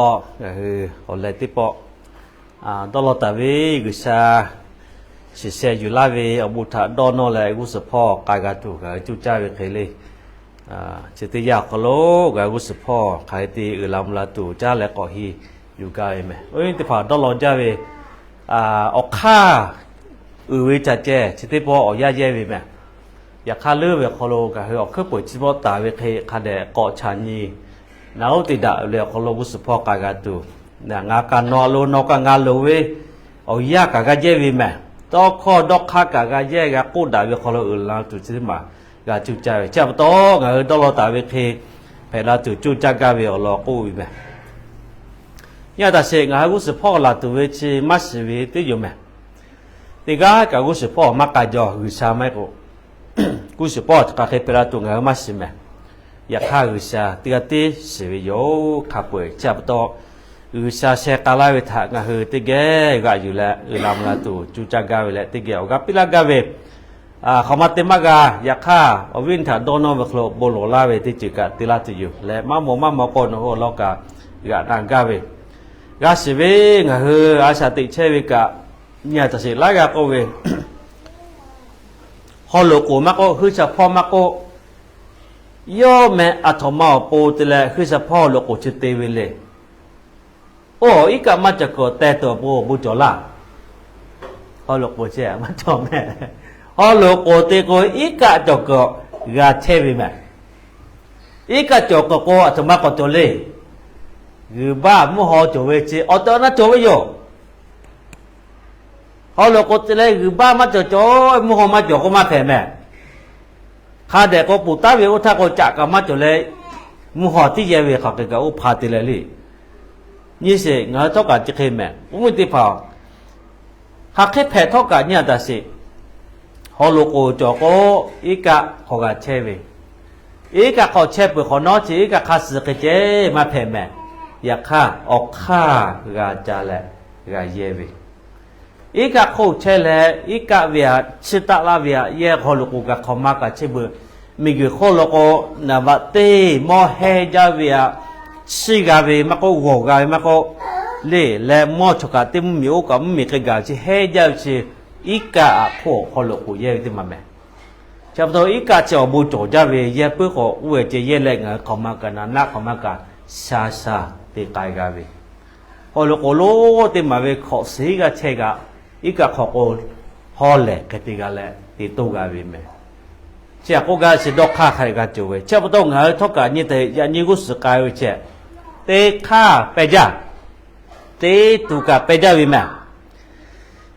Ngaˬ hui awˬ leh teˇ pawˆ dawˇ law taˍ ve G'uiˬsha shiˍ sheh yuˬ laˇ ve awˬ bon htaꞈ dawˇ nawˇ leh g'uˇ suhˍ hpawˇ k'ai g'a tuˬ ngaˬ hui cuˇ caˇ ve hk'e le. Chi teˇ yanˇ awˬ hk'aw lo ngaˬ hui g'uˇ suhˍ hpawˇ hk'aˬ hk'e te uiˍ la mvuh la tuˬ caˉ leh k'awꞈ heˆ yuˬ gaˇ ve meh. Oˇ ve teˇ hpaˍ dawˇ law jaˇ ve awˬ hk'aˇ uiˍ ve caꞈ ceh chi teˇ pawˆ awˬ yanˇ yehˇ ve meh. Yaꞈ hk'aˇ leuˉ ve awˬ hk'aw lo ngaˬ hui awˬ hkuiˉ peuˬ chi pawˆ taˍ ve hk'e hk'a dehꞈ k'awꞈ chaꞈ nyi naˍ oˉ te daꞈ ve le awˬ hk'aw lo g'uˇ suhˍ hpawˇ k'ai g'a tuˬ, ngaˬ kaꞈ nawˬ lo nawˬ kaꞈ ngaˬ loˍ ve awˬ yanˇ kaꞈ g'a jehˇ ve meh. Tawˇ hkawˇ dawˇ hk'aˇ kaꞈ g'a jehˇ g'a k'oˆ daꞈ ve awˬ hk'aw lo uiˍ la tuˬ chi teˇ maˬ g'a cuˇ caˇ ve. Chi pa taw ngaˬ hui dawˇ law taˍ ve hk'e hpehꞈ la tuˬ cuˇ caˇ gaˇ ve awˬ lawn k'oˆ ve meh. Nyi a taꞈ sheˍ, ngaˬ hui g'uˇ suhˍ hpawˇ laˬ tuˬ ve chi maˇ shiˍ ve teˇ yoˬ meh. Teˇ g'aˇ kaꞈ g'uˇ suhˍ hpawˇ maˇ k'ai jaw, G'uiˬsha maˇ heˆ k'o, g'uˇ suhˍ hpawˇ hk'aˬ hk'e hpehꞈ la tuˬ ngaˬ hui maˇ shiˍ meh. Yaꞈ hk'aˇ G'uiˬsha teˇ g'aˇ tiˉ shiˍ ve yoˬ. Hk'a peu-eˬ chi a pa taw, G'uiˬsha sheh k'ai laˇ ve htaꞈ ngaˬ hui teˇ geh g'aꞈ yuˬ leh uiˍ la mvuh la tuˬ cuˇ caˇ gaˇ ve leh teˇ geh awˬ g'aˇ piˇ laˇ gaˇ ve, hk'awꞈ ma te maˇ g'a. Yaꞈ hk'aˇ awˬ viˉ awˬ nyi htaꞈ dawˇ nawˇ ve hk'aw lo bon lawˬ laˇ ve teˇ ceuˬ kaꞈ te laˇ tuˬ yoˬ leh, maˇ mawˬ maˇ mawˬ k'o nawˬ hui awˬ lawn kaꞈ g'aꞈ na gaˇ ve. G'a shiˍ ve ngaˬ hui a shaꞈ teꞈ chehˇ ve kaꞈ nyi a taꞈ sheˍ laiˉ g'aˇ k'oˆ ve, haw loꞈ k'oˍ maˇ k'oˆ, huiˉ sha hpawˇ maˇ k'oˆ, yawˇ meh aˬ htoꞈ ma awˬ pon te leh huiˉ sha hpawˇ haw loꞈ k'oˍ chi te ve le. Oˇ, iˉ kaˆ maˇ cawˬ kuiˬ teh tuˬ awˬ pon awˬ bon cawˬ laˇ. Haw loꞈ k'oˍ chi maˇ cawˬ meh. Haw loꞈ k'oˍ te k'o iˉ kaˆ cawˬ kuiˬ g'a chehˇ ve meh. Iˉ kaˆ cawˬ kuiˬ k'o aˬ htoꞈ ma k'awꞈ cawˬ le. G'uiˬ baˇ mvuhˇ haw cawˬ ve chi awˬ tehˬ awˬ na cawˬ ve yoˬ. Haw loꞈ k'oˍ te leh g'uiˬ baˇ maˇ cawˬ cawˬ, mvuhˇ haw maˇ cawˬ k'o maˇ hpehꞈ meh. Hk'a dehꞈ k'o poˬ taˉ ve oˇ htaˇ k'o caꞈ kaꞈ maˇ cawˬ leh, mvuhˇ haw tiˉ yehˇ ve hk'aˬ hk'e kaꞈ oˇ hpa te leh le. Nyi sheˍ, ngaˬ hui htawˇ kaꞈ chi hk'e meh. Oˇ ve teˇ hpaˍ hk'aˬ hk'e hpehꞈ htawˇ kaꞈ nyi a taꞈ sheˍ. Haw loꞈ k'oˍ cawˬ k'o iˉ kaˆ hk'aw g'a chehˇ ve, iˉ kaˆ hk'aw chehˇ peuˬ hk'awꞈ nawˉ chi iˉ kaˆ hk'a suh hk'e ceh maˇ hpehꞈ meh. Yaꞈ hk'aˇ awˬ hk'aˇ g'a ca leh g'a yehˇ ve, iˉ kaˆ hk'oˆ chehˇ leh iˉ kaˆ ve htaꞈ chiˇ taˆ laˇ ve htaꞈ yehˇ haw loꞈ k'oˍ kaꞈ hk'awꞈ ma kaꞈ chehˇ peuˬ. Miˬguiˬ hk'oˆ lo k'o, naˍ baꞈ teˇ mawˇ hehnˇ jaˇ ve htaꞈ chiˇ g'a ve maˇ k'oˆ, g'awˬ g'a ve maˇ k'oˆ, le leh mawˇ chaw kaꞈ teˇ mvuhˇmiˬ oˇ kaꞈ mvuhˇmiˬ hk'e gaˬ chi hehnˇ jaˇ ve chi iˉ kaˆ htaꞈ hk'oˆ haw loꞈ k'oˍ yehˇ ve teˇ maˬ meh. Chi pa taw iˉ kaˆ chi awˬ bon cawˬ jaˇ ve yehˇ puiˉ k'awꞈ oˇ ve ceh yehˇ leh ngaˬ hui hk'awꞈ ma kaꞈ naꞈ naˆ hk'awꞈ ma kaꞈ sha sha te k'ai g'a ve, haw loꞈ k'oˍ lonˉ teˇ maˬ ve hk'awꞈ shiˍ g'aˇ chehˇ g'a, iˉ kaˆ hk'awꞈ k'o haw lehˬ hk'e te g'a leh te toˇ g'a ve meh. Chi htaꞈ k'oˆ gaˇ chi dawˇ hk'aˇ hk'a dehꞈ g'a cawˬ ve. Chi pa taw ngaˬ hui htawˇ kaꞈ nyi te yaꞈ nyi g'uˇ suhˍ k'ai ve chi teˇ hk'aˇ peh jaˇ, teˇ tuˬ kaꞈ peh jaˇ ve meh.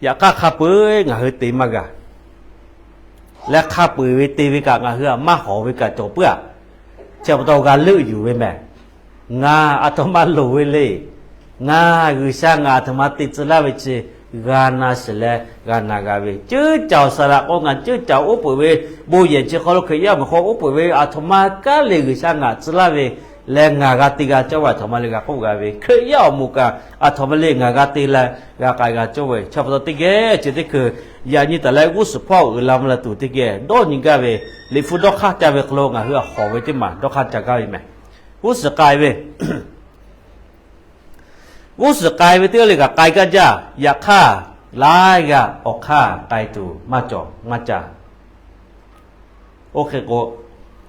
Yaꞈ hk'aˇ hk'a peu-eˬ ngaˬ hui te maˇ g'a. Leh hk'a peu-eˬ ve te ve kaꞈ ngaˬ hui htaꞈ maˇ hawˍ ve kaꞈ cawˬ puiˉ-aꞈ. Chi pa taw g'a leuˆ yuˬ ve meh. Ngaˬ aˬ htoꞈ ma loˍ ve le. Ngaˬ G'uiˬsha ngaˬ aˬ htoꞈ ma te tcuh laˇ ve chi g'a na shiˍ leh g'a na g'a ve. Ceuˇ caˬ awˬ saˍ laꞈ k'o ngaˬ ceuˇ caˬ uˉ peunˍ ve, bon yehˬ chi hk'aw lo Hkriꞈ yaˇ awˬ moˍ hk'aw uˉ peunˍ ve, aˬ htoꞈ ma kaˉ le G'uiˬsha ngaˬ tcuh laˇ ve leh ngaˬ g'a te g'a cawˇ ve aˬ htoꞈ ma le g'a k'oˆ g'a ve, Hkriꞈ yaˇ awˬ moˍ kaꞈ aˬ htoꞈ ma le ngaˬ g'a te leh g'a k'ai g'a cawˇ ve. Chi pa taw teˇ geh chi teˇ hkui yaꞈ nyi taˍ leh g'uˇ suhˍ hpawˇ uiˍ la mvuh la tuˬ teˇ geh dawˇ nyi gaˇ ve, liꞈ hpu dawˇ hk'aˇ ca ve hk'aw lo ngaˬ hui a hawˍ ve teˇ maˬ dawˇ hk'aˇ ca gaˇ ve meh. G'uˇ suhˍ k'ai ve, g'uˇ suhˍ k'ai ve teˇ g'aˇ le kaꞈ k'ai gaˇ jaˇ. Yaꞈ hk'aˇ laiˉ g'aˇ awˬ hk'aˇ k'ai tuˬ maˇ cawˬ maˇ ca. Oˇ hk'e k'o,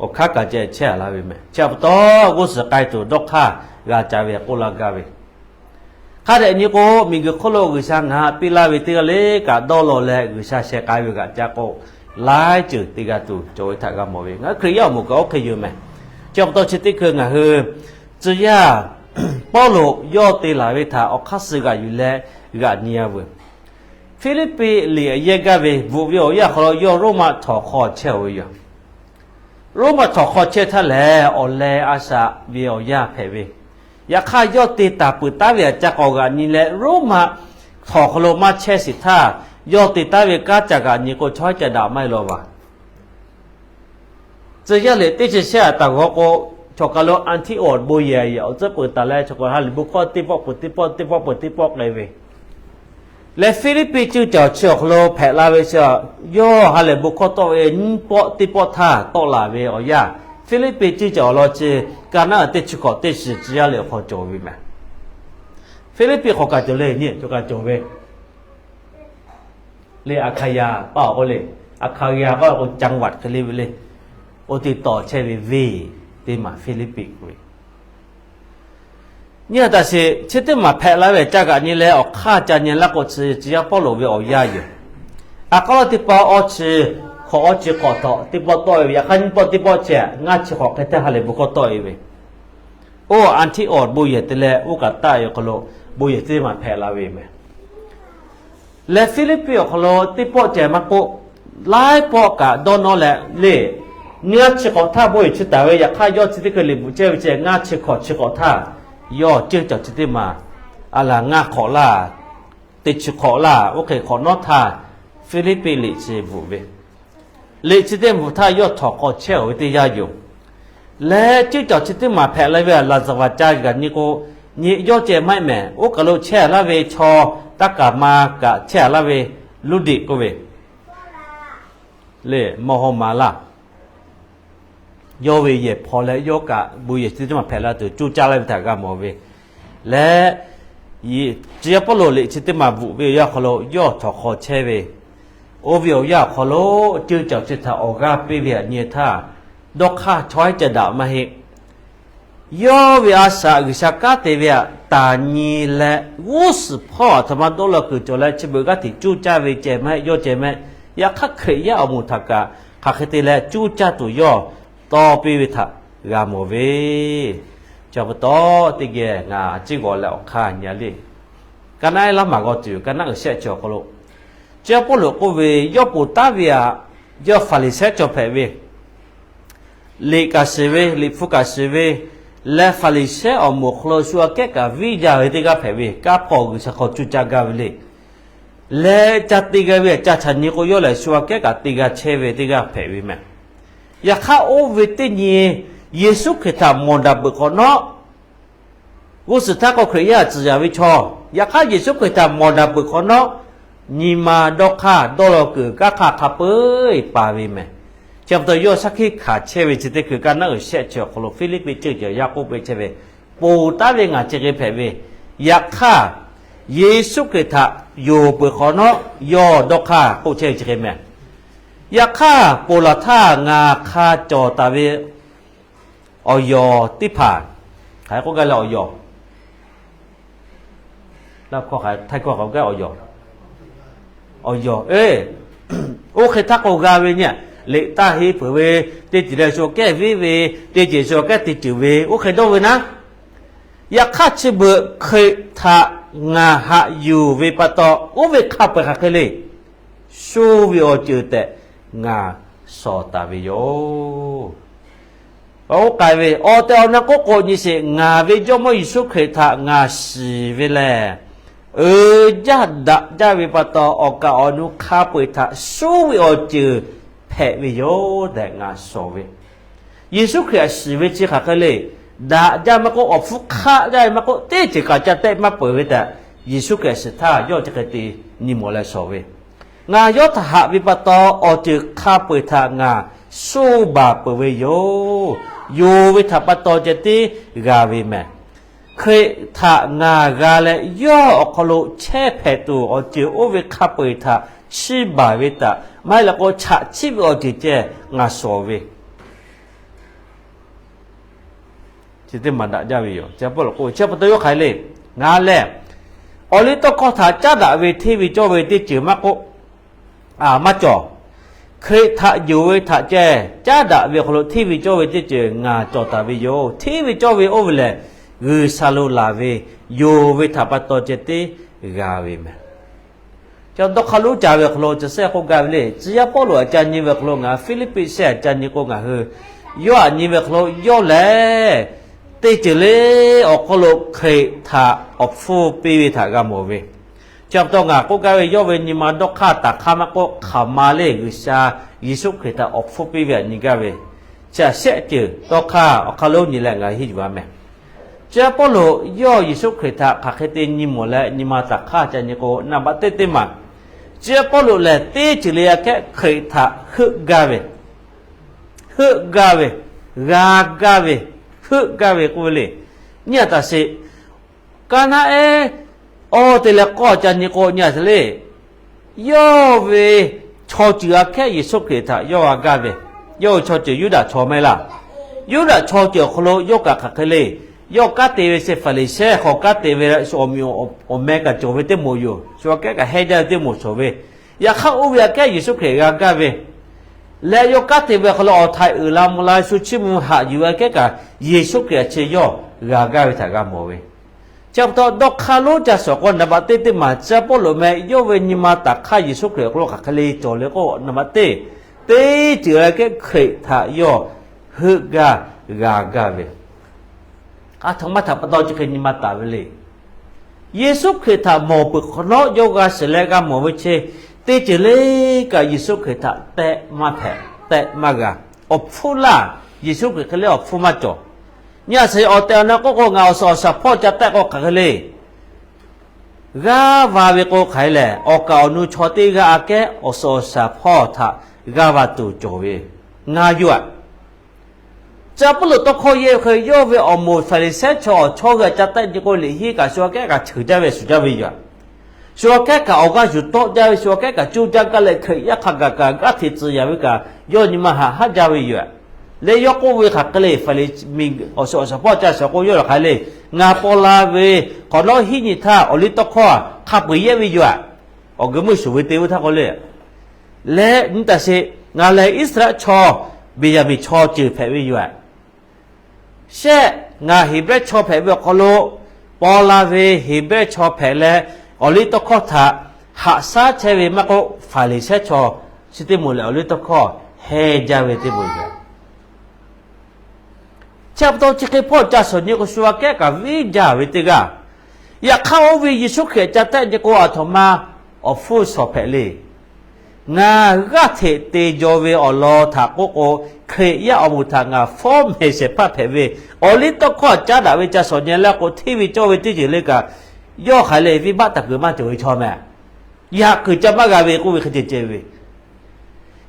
awˬ hk'aˇ kaꞈ ceh chehˇ a laˇ ve meh. Chi pa taw g'uˇ suhˍ k'ai tuˬ dawˇ hk'aˇ g'a ca ve k'oˆ laˇ gaˇ ve, hk'a dehꞈ nyi k'o, miˬguiˬ hk'oˆ lo G'uiˬsha ngaˬ hui piˇ laˇ ve teˇ g'aˇ le kaꞈ dawˇ law leh G'uiˬsha sheh k'ai ve g'aꞈ ca k'o, laiˉ ceuˬ te g'a tuˬ cawˬ ve htaꞈ g'a mawˬ ve. Ngaˬ hui Hkriꞈ yaˇ awˬ moˍ kaꞈ oˇ hk'e yoˬ meh. Chi pa taw chi teˇ hkui ngaˬ hui tcuh yaˇ Pawˇluꞈ yawˇ te laˬ ve htaꞈ awˬ hk'aˇ suh g'aꞈ yuˬ leh g'aꞈ nyi a veuˬ. Hpiˇliˇpiˆ liꞈ yehˇ gaˇ ve bvuhꞈ ve awˬ yanˇ hk'aw lo yawˇ Roˉmaꞈ htawnˍ hk'aw chehˇ-oˬ ve yoˬ. Roˉmaꞈ htawnˍ hk'aw chehˇ htaˇ lehˬ, awˬ leh a shaꞈ ve awˬ yanˇ hpehꞈ ve. Yaꞈ hk'aˇ yawˇ te taˍ peuˬ taˉ ve htaꞈ ca k'awꞈ g'aꞈ nyi leh, Roˉmaꞈ htawnˍ hk'aw lo maˇ chehˇ sheˍ htaˇ, yawˇ te taˉ ve kanˉ ca g'aꞈ nyi k'o, chaw haˉ ca daꞈ maˇ heˆ law vaˬ. Tcuh yaˇ liꞈ teˇ chi shehˆ a taˍ g'awˇ k'o, chaw kaˬ lo Anˍtiˆawˍ bon yehˬ awˬ tcuhˉ peuˬ taˍ leh, chaw kaˬ lo ha lehˬ bon hkawˇ teˇ pawˆ peuˬ teˇ pawˆ teˇ pawˆ peuˬ teˇ pawˆ k'ai ve, leh Hpiˇliˇpiˆ cuˇ caˬ awˬ chi awˬ hk'aw lo hpehꞈ la ve chi, yawˇ ha lehˬ bon hkawˇ tawˆ ve nyiˇ pawˆ teˇ pawˆ htaˇ tawˆ laˬ ve awˬ yanˇ, Hpiˇliˇpiˆ cuˇ caˬ awˬ lawn chi Kaˍnaˆ teˇ chi hkawꞈ teˇ shiˍ tcuh yaˇ liꞈ awˬ hk'aw cawˬ ve meh. Hpiˇliˇpiˆ hk'aw kaꞈ cawˬ le, nyi cawˬ kaꞈ cawˬ ve le, Aˍhkaˍyaˍ paˆ awˬ k'o le, Aˍhkaˍyaˍ k'oˆ k'o จังหวัด hk'e le ve le, oˇ teˇ tawˆ chehˇ ve venˇ teˇ maˬ Hpiˇliˇpiˆ k'oˆ ve. Nyi a taꞈ sheˍ, chi teˇ maˬ hpehꞈ la ve ca kaꞈ nyi leh awˬ hk'aˇ ca nyi laˇ k'o, chi tcuh yaˇ Pawˇluꞈ ve awˬ yanˇ yoˬ. A k'aˉ lawˉ teˇ pawˆ awˇ chi hk'awꞈ, awˇ chi hk'awꞈ htawꞈ teˇ pawˆ tawˆ e ve, yaꞈ hk'aˇ nyiˇ pawˆ teˇ pawˆ chi ngaˇ chi hk'awꞈ hk'e teˇ ha lehˬ bon hkawˇ tawˆ e ve, oˇ Anˍtiˆawˍ bon yehˬ te leh oˇ kaꞈ taˆ e awˬ hk'aw lo bon yehˬ teˇ maˬ hpehꞈ la ve meh. Leh Hpiˇliˇpiˆ awˬ hk'aw lo teˇ pawˆ ceh maˇ k'oˆ, laiˉ pawˆ kaꞈ dawˇ nawˇ leh le, ngaˇ chi hk'awꞈ htaˇ bon yehˬ chi taˍ ve, yaꞈ hk'aˇ yawˇ chi teˇ hkui liꞈ bvuhꞈ chehˇ ve chi ngaˇ chi hk'awꞈ chi hk'awꞈ htaˇ, yawˇ ceuˇ cawˬ chi teˇ maˬ a laˬ ngaˇ hk'awꞈ laˇ, teˇ chi hk'awꞈ laˇ, oˇ hk'e hk'awꞈ nawˉ htaˇ, Hpiˇliˇpiˆ liꞈ chi bvuhꞈ ve, liꞈ chi teˇ bvuhꞈ htaˇ yawˇ htawꞈ hk'aw chehˇ aˬ ve teˇ yanˇ yoˬ. Leh ceuˇ cawˬ chi teˇ maˬ hpehꞈ la ve a laˬ zaˍ vaˍ ca kaꞈ nyi k'o, nyi yawˇ ceh maˇ heˆ mehˍ. Oˇ kaˬ lo chehˇ aˬ laˇ ve chaw, taˇ kaˍ ma kaꞈ chehˇ aˬ laˇ ve Luˇdiꞈ k'oˆ ve le, mawˇ hawˇ ma laˇ, yawˇ ve yehˬ hpaw leh yawˇ kaꞈ bon yehˬ chi teˇ maˬ hpehꞈ la tuˬ coˇ caˇ laˇ ve htaꞈ g'a mawˬ ve leh, tcuh yaˇ Pawˇluꞈ liꞈ chi teˇ maˬ bvuhꞈ ve awˬ yanˇ hk'aw lo yawˇ htawꞈ hk'aw chehˇ ve, oˇ ve awˬ yanˇ awˬ hk'aw lo ceuˇ cawˬ chi htaꞈ awˬ g'aˇ piˇ ve htaꞈ nyi htaˇ, dawˇ hk'aˇ chaw haiˉ ca daꞈ maˇ heˆ. Yawˇ ve a shaꞈ G'uiˬsha kanˉ te ve htaꞈ taˍ nyi leh, g'uˇ suhˍ hpawˇ aˬ htoꞈ ma dawˇ law kuiˬ cawˬ leh chi beuꞈ g'aˇ hteꞈ coˇ caˇ ve ceh maˇ heˆ, yawˇ ceh maˇ heˆ. Yaꞈ hk'aˇ Hkriꞈ yaˇ awˬ moˍ htaꞈ kaꞈ hk'aˬ hk'e te leh coˇ caˇ tuˬ yawˇ tawˇ piˇ ve htaꞈ g'a mawˬ ve. Chi pa taw teˇ geh ngaˬ a ciˉ g'aw leh awˬ hk'aˇ nyi a le. Ka naˆ ehˉ laˇ maˬ g'aw tuˬ yoˬ. Ka naˆ uiˍ shehˆ chi awˬ hk'aw lo, tcuh yaˇ Pawˇluꞈ k'oˆ ve, yawˇ ponˬ taˉ ve htaꞈ, yawˇ Hpaˍriˍsehˇ cawˬ hpehꞈ ve, liꞈ kaꞈ shiˍ ve, liꞈ hpu kaꞈ shiˍ ve, leh Hpaˍriˍsehˇ awˬ moˍ awˬ hk'aw lo shu aꞈ kehˉ kaꞈ viˇ jaˇ ve teˇ g'aˇ hpehꞈ ve, kanˉ hpawˇ G'uiˬsha hk'aw coˇ caˇ gaˇ ve le. Leh ca te g'a ve, ca chaꞈ nyi k'o, yawˇ lehˬ shu aꞈ kehˉ kaꞈ te g'a chehˇ ve teˇ g'aˇ hpehꞈ ve meh. Yaꞈ hk'aˇ oˇ ve teˇ nyi Yeˍsuˆ Hkriꞈ htaꞈ mawˬ daꞈ peuˬ hk'awꞈ nawˉ, g'uˇ suhˍ htaˇ k'o Hkriꞈ yaˇ tcuhˍ yaˍ ve chaw, yaꞈ hk'aˇ Yeˍsuˆ Hkriꞈ htaꞈ mawˬ daꞈ peuˬ hk'awꞈ nawˉ, nyi ma dawˇ hk'aˇ dawˇ law kuiˬ kanˉ hk'aˇ hk'a peu-eˬ paˍ ve meh. Chi pa taw yawˇ shaˉ hkiˆ hkanˍ chehˇ ve chi teˇ hkui ka naˆ uiˍ shehˆ chi awˬ hk'aw lo Hpiˇliˇpiˆ ceuˇ cawˬ yaˇ k'oˆ ve chehˇ ve, ponˬ taˉ ve ngaˬ chi hk'e hpehꞈ ve, yaꞈ hk'aˇ Yeˍsuˆ Hkriꞈ htaꞈ yonˍ peuˬ hk'awꞈ nawˉ yawˇ dawˇ hk'aˇ k'oˆ chehˇ ve chi hk'e meh. Yaꞈ hk'aˇ ponˬ laˬ htaˇ ngaˬ hk'a cawˬ taˍ ve awˬ yawˬ teˇ hpaˍ, hk'aˬ hk'e k'oˆ gaˇ leh awˬ yawˬ, Htaiˇ hkawˇ awˬ yawˬ, awˬ yawˬ, oˇ hk'e htaˇ k'o g'a ve nyi, liꞈ taˇ henˇ peuˬ ve, teˇ ceuˬ leh shu aꞈ kehˉ viˉ ve, teˇ ceuˬ shu aꞈ kehˉ te ceuˬ ve, oˇ hk'e dawˇ ve naˉ. Yaꞈ hk'aˇ chi beuꞈ Hkriꞈ htaꞈ ngaˬ haꞈ yuˬ ve pa taw, oˇ ve hk'a peu-eˬ hk'aˬ hk'e le, shu ve awˬ ceuˬ tehꞈ ngaˬ shawˍ taˍ ve yoˬ. Oˇ k'ai ve awˬ tehˬ awˬ na k'oˆ k'o nyi sheˍ, ngaˬ ve Jawˇmawˇ Yeˍsuˆ Hkriꞈ htaꞈ ngaˬ shiˍ ve lehˬ, uiˍ jaˇ daꞈ jaˇ ve pa taw, awˬ kaˍ awˬ nu hk'a peu-eˬ htaꞈ shu ve awˬ ceuˬ hpehꞈ ve yoˬ tehꞈ ngaˬ shawˍ ve. Yeˍsuˆ Hkriꞈ htaꞈ shiˍ ve chi hk'aˬ hk'e le, daꞈ jaˇ maˇ k'oˆ, awˬ hpfuhˇ hk'aˆ jaˇ ve maˇ k'oˆ, teˇ ceuˬ kaꞈ ca tehˆ maˇ peuˬ ve tehꞈ, Yeˍsuˆ Hkriꞈ htaꞈ shiˍ htaˇ yawˇ chi hk'e te nyi mawˬ leh shawˍ ve, ngaˬ yawˇ htaꞈ haꞈ ve pa taw, awˬ ceuˬ hk'a peu-eˬ htaꞈ ngaˬ shu baˬ peuˬ ve yoˬ. Yonˍ ve htaꞈ pa taw ceh tiˉ g'a ve meh. Hkriꞈ htaꞈ ngaˬ g'a leh yawˇ awˬ hk'aw lo chehˇ hpehꞈ tuˬ, awˬ ceuˬ oˇ ve hk'a peu-eˬ htaꞈ chiˇ baˬ ve htaꞈ maˇ heˆ leh k'o, chaꞈ chiˆ ve awˬ ceuˬ ceh ngaˬ shawˍ ve. Chi teˇ maˬ daꞈ jaˇ ve yoˬ. Chi pa taw yawˇ hk'aˬ hk'e le, ngaˬ lehˬ awˬ liˇ tawˇ hkawˇ htaꞈ caˉ daꞈ ve hteˇ ve cawˇ ve teˇ ceuˬ maˇ k'oˆ, maˇ cawˬ. Hkriꞈ htaꞈ yonˍ ve htaꞈ ceh caˉ daꞈ ve awˬ hk'aw lo hteˇ ve cawˇ ve teˇ ceuˬ ngaˬ cawˬ taˍ ve yoˬ. Hteˇ ve cawˇ ve oˇ ve lehˬ, G'uiˬsha lo laˬ ve, yonˍ ve htaꞈ pa taw ceh tiˉ g'a ve meh. Chi dawˇ hk'aˇ lonˉ ca ve awˬ hk'aw lo chi sehˆ k'oˆ gaˇ ve le. Tcuh yaˇ Pawˇluꞈ aꞈ ca nyi ve awˬ hk'aw lo ngaˬ hui Hpiˇliˇpiˆ sehˆ aꞈ ca nyi k'o, ngaˬ hui yawˇ aꞈ nyi ve awˬ hk'aw lo yawˇ lehˬ teˇ ceuˬ le awˬ hk'aw lo Hkriꞈ htaꞈ awˬ hpfuhˇ piˇ ve htaꞈ g'a mawˬ ve. Chi pa taw ngaˬ k'oˆ gaˇ ve, yawˇ ve nyi ma dawˇ hk'aˇ taˍ hk'aˇ maˇ k'oˆ, hk'aˬ ma le G'uiˬsha Yeˍsuˆ Hkriꞈ htaꞈ awˬ hpfuhˇ piˇ ve htaꞈ nyi gaˇ ve, chi aꞈ shehˆ ceuˬ dawˇ hk'aˇ awˬ hk'aˇ lonˉ nyi leh ngaˬ hui henˇ yuˬ a meh. Tcuh yaˇ Pawˇluꞈ yawˇ Yeˍsuˆ Hkriꞈ htaꞈ hk'aˬ hk'e te nyi mawˬ leh nyi ma taˍ hk'aˇ ca nyi k'o, naˍ baꞈ teˇ teˇ maˬ, tcuh yaˇ Pawˇluꞈ lehˬ teˇ ceuˬ le aꞈ kehˉ Hkriꞈ htaꞈ heuˆ gaˇ ve, heuˆ gaˇ ve, g'a gaˇ ve, heuˆ gaˇ ve k'oˆ ve le. Nyi a taˍ sheˍ, kaˇ naˆ ehˉ awˇ te leh k'awˇ ca nyi k'o nyi a hk'e le, yawˇ ve chaw ceuˬ aꞈ kehˉ Yeˍsuˆ Hkriꞈ htaꞈ yawˇ g'a gaˇ ve, yawˇ ve chaw ceuˬ Yuˇdaꞈ chaw mehˆ laˇ. Yuˇdaꞈ chaw ceuˬ awˬ hk'aw lo yawˇ kaꞈ hk'aˬ hk'e le, yawˇ kanˉ te ve chi Faˍriˍsehˇ hk'aw kanˉ te ve, awˬ meꞈ awˬ hkanˇ cawˬ ve teˇ moˍ yoˬ. Shu aꞈ kehˉ kaꞈ hehnˇ jaˇ ve teˇ moˍ cawˬ ve. Yaꞈ hk'aˇ oˇ ve aꞈ kehˉ Yeˍsuˆ Hkriꞈ g'a gaˇ ve leh yawˇ kanˉ te ve awˬ hk'aw lo awˬ htaiˍ uiˍ la mvuh la shu chiˇ mvuh haꞈ yuˬ ve aꞈ kehˉ kaꞈ Yeˍsuˆ Hkriꞈ aꞈ chi yawˇ g'a gaˇ ve htaꞈ g'a mawˬ ve. Chi pa taw dawˇ hk'aˇ lonˉ ca shawˍ k'o, naˍ baꞈ teˇ teˇ maˬ Caˇ Pawˇluꞈ meh yawˇ ve nyi ma taˍ hk'aˇ Yeˍsuˆ Hkriꞈ awˬ hk'aw lo hk'aˬ hk'e le cawˬ le k'o, naˍ baꞈ teˇ, teˇ ceuˬ aꞈ kehˉ Hkriꞈ htaꞈ yawˇ heuˆ gaˇ g'a gaˇ ve. Aˬ htoꞈ ma htaꞈ pa taw chi hk'e nyi ma taˍ ve le. Yeˍsuˆ Hkriꞈ htaꞈ mawˬ peuˬ hk'awꞈ nawˉ yawˇ g'a shiˍ leh g'a mawˬ ve chi, teˇ ceuˬ le kaꞈ Yeˍsuˆ Hkriꞈ htaꞈ tehˆ maˇ hpehꞈ, tehˆ maˇ g'a. Awˬ hpfuhˇ laˇ, Yeˍsuˆ Hkriꞈ hk'e le awˬ hpfuhˇ maˇ cawˬ. Nyi a hk'e awˬ tehˬ awˬ na k'oˆ k'o, ngaˬ awˬ suhˍ awˬ shaˍ hpawˇ ca tehˆ k'o hk'aˬ hk'e le g'aˇ va ve k'o hk'aˬ hk'e lehˬ, awˬ kaˍ awˬ nu chaw teˇ g'aˇ aꞈ kehˉ awˬ suhˍ awˬ shaˍ hpawˇ htaꞈ g'aˇ va tuˬ cawˬ ve ngaˬ yoˬ aꞈ. Caˇ Pawˇluꞈ tawˇ hkawˇ yehˇ ve hk'e yawˇ ve awˬ moˍ Faˍriˍsehˇ chaw awˬ chawˇ g'a ca tehˆ nyi k'o, liꞈ hiˉ kaꞈ shu aꞈ kehˉ kaꞈ cheuˬ jaˇ ve shuˍ jaˇ ve yoˬ aꞈ. Shu aꞈ kehˉ kaꞈ awˬ g'aˇ yuˬ tawˆ jaˇ ve, shu aꞈ kehˉ kaꞈ coˇ jaˇ gaˇ leh Hkriꞈ yaˇ hk'a gaˬ kaꞈ g'aˇ hteꞈ tcuh yaꞈ ve kaꞈ yawˇ nyi ma haꞈ haˉ jaˇ ve yoˬ aꞈ. Leh yawˇ k'oˆ ve hk'aˬ hk'e le, Faˍriˍsehˇ miˬ awˬ suhˍ awˬ shaˍ hpawˇ ca shawˍ k'o yawˇ laˬ hk'aˬ hk'e le, ngaˬ paw la ve hk'awꞈ nawˉ hiˉ nyi htaˇ awˬliˇtawˇhkawˇ hk'a peu-eˬ yehˇ ve yoˬ aꞈ. Awˬ g'uiˬ meuˇ shuˍ ve te ve htaˇ k'o le, leh nyi taˍ sheˍ, ngaˬ lehˬ Iˉsaˍreˍlaˆ chaw, Beˍyaˍmenˍ chaw ceuˬ hpehꞈ ve yoˬ aꞈ. Shehˆ, ngaˬ Heˍbrehˇ chaw hpehꞈ ve awˬ hk'aw lo paw la ve Heˍbrehˇ chaw hpehꞈ leh, awˬliˇtawˇhkawˇ htaꞈ haꞈ shaˉ chehˇ ve maˇ k'oˆ, Faˍriˍsehˇ chaw chi teˇ moˍ lehˬ awˬliˇtawˇhkawˇ hehnˇ jaˇ ve teˇ moˍ yoˬ. Chi pa taw chi hk'e hpawˇ ca shawˍ nyi k'o, shu aꞈ kehˉ kaꞈ viˉ jaˇ ve teˇ g'aˇ. Yaꞈ hk'aˇ oˇ ve Yeˍsuˆ Hkriꞈ ca tehˆ nyi k'o, aˬ htoꞈ ma awˬ hpfuhˇ shawˍ hpehꞈ le. Ngaˬ g'aˇ hteꞈ te jaw ve awˬ lawn htaꞈ k'oˆ k'o, Hkriꞈ yaˇ awˬ moˍ htaꞈ ngaˬ fawˉ mehˍ shehˍ hpaˇ hpehꞈ ve, awˬliˇtawˇhkawˇ caˉ daꞈ ve ca shawˍ nyi leh k'o, hteˇ ve cawˇ ve teˇ ceuˬ le kaꞈ, yawˇ hk'aˬ hk'e le venˇbaˆ taˍ kuiˬ maˇ cawˬ ve chaw meh. Yaꞈ kuiˬ ca maˇ g'a ve k'oˆ ve hk'e ceh ceh ve.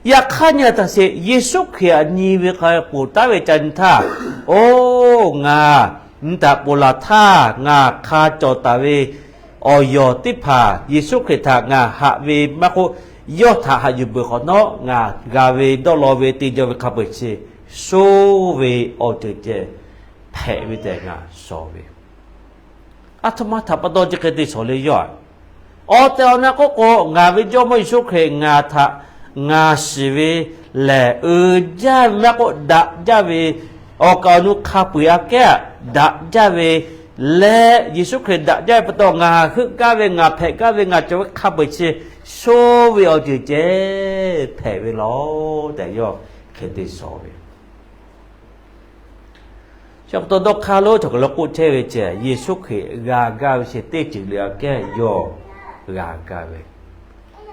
Yaꞈ hk'aˇ nyi a htaꞈ sheˍ, Yeˍsuˆ Hkriꞈ aꞈ nyi ve hk'a ponˬ taˉ ve ca nyi htaˇ, oˇ ngaˬ nyi taˍ ponˬ laˬ htaˇ ngaˬ hk'a cawˬ taˍ ve awˬ yawˬ teˇ hpaˍ Yeˍsuˆ Hkriꞈ htaꞈ ngaˬ haꞈ ve maˇ k'oˆ, yawˇ htaꞈ haꞈ yuˬ peuˬ hk'awꞈ nawˉ ngaˬ g'a ve dawˇ law ve te jaw ve hk'a peu-eˬ chi, sho ve awˬ ceuˬ ceh hpehꞈ ve tehꞈ ngaˬ shawˍ ve. Aˬ htoꞈ ma htaꞈ pa taw chi hk'e te shawˍ le yawˇ aꞈ. Awˬ tehˬ awˬ na k'oˆ k'o, ngaˬ ve Jawˇmawˇ Yeˍsuˆ Hkriꞈ ngaˬ htaꞈ ngaˬ shiˍ ve lehˬ, uiˍ jaˇ ve maˇ k'oˆ, daꞈ jaˇ ve, awˬ kaˍ awˬ nu hk'a peu-eˬ aꞈ kehˉ daꞈ jaˇ ve leh, Yeˍsuˆ Hkriꞈ daꞈ jaˇ ve pa taw ngaˬ heuˆ gaˇ ve, ngaˬ hpehꞈ gaˇ ve, ngaˬ cawˬ ve hk'a peu-eˬ chi sho ve awˬ ceuˬ ceh hpehꞈ ve laˬ tehꞈ yawˇ hk'e te shawˍ ve. Chi pa taw dawˇ hk'aˇ lonˉ chaw hk'aˬ lo k'oˆ chehˇ ve ceh, Yeˍsuˆ Hkriꞈ g'a gaˇ ve chi teˇ ceuˬ le aꞈ kehˉ yawˇ g'a gaˇ ve.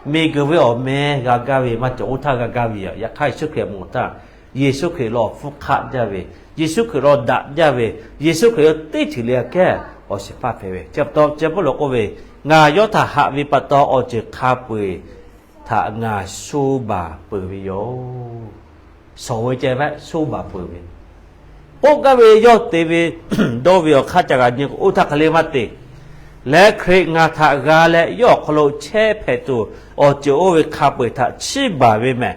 Miˬguiˬ ve awˬ meh g'a gaˇ ve maˇ cawˬ, oˇ htaˇ g'a gaˇ ve yoˬ. Yaꞈ hk'aˇ Yeˍsuˆ Hkriꞈ mawˬ htaˇ, Yeˍsuˆ Hkriꞈ lo awˬ hpfuhˇ hk'aˆ jaˇ ve, Yeˍsuˆ Hkriꞈ lo daꞈ jaˇ ve, Yeˍsuˆ Hkriꞈ lo teˇ ceuˬ le aꞈ kehˉ awˬ shehˍ hpaˇ hpehꞈ ve. Chi pa taw Caˇ Pawˇluꞈ k'oˆ ve, ngaˬ yawˇ htaꞈ haꞈ ve pa taw awˬ ceuˬ hk'a peu-eˬ htaꞈ ngaˬ sho baˬ peuˬ ve yoˬ. Shawˍ ve ceh ve sho baˬ peuˬ ve. K'oˆ gaˇ ve yawˇ te ve dawˇ ve awˬ hk'aˇ ca g'a nyi k'o, oˇ htaˇ hk'aˬ le maˇ te. Leh Hkriꞈ ngaˬ htaꞈ g'a leh yawˇ awˬ hk'aw lo chehˇ hpehꞈ tuˬ, awˬ ceuˬ oˇ ve hk'a peu-eˬ htaꞈ chiˇ baˬ ve mehˍ.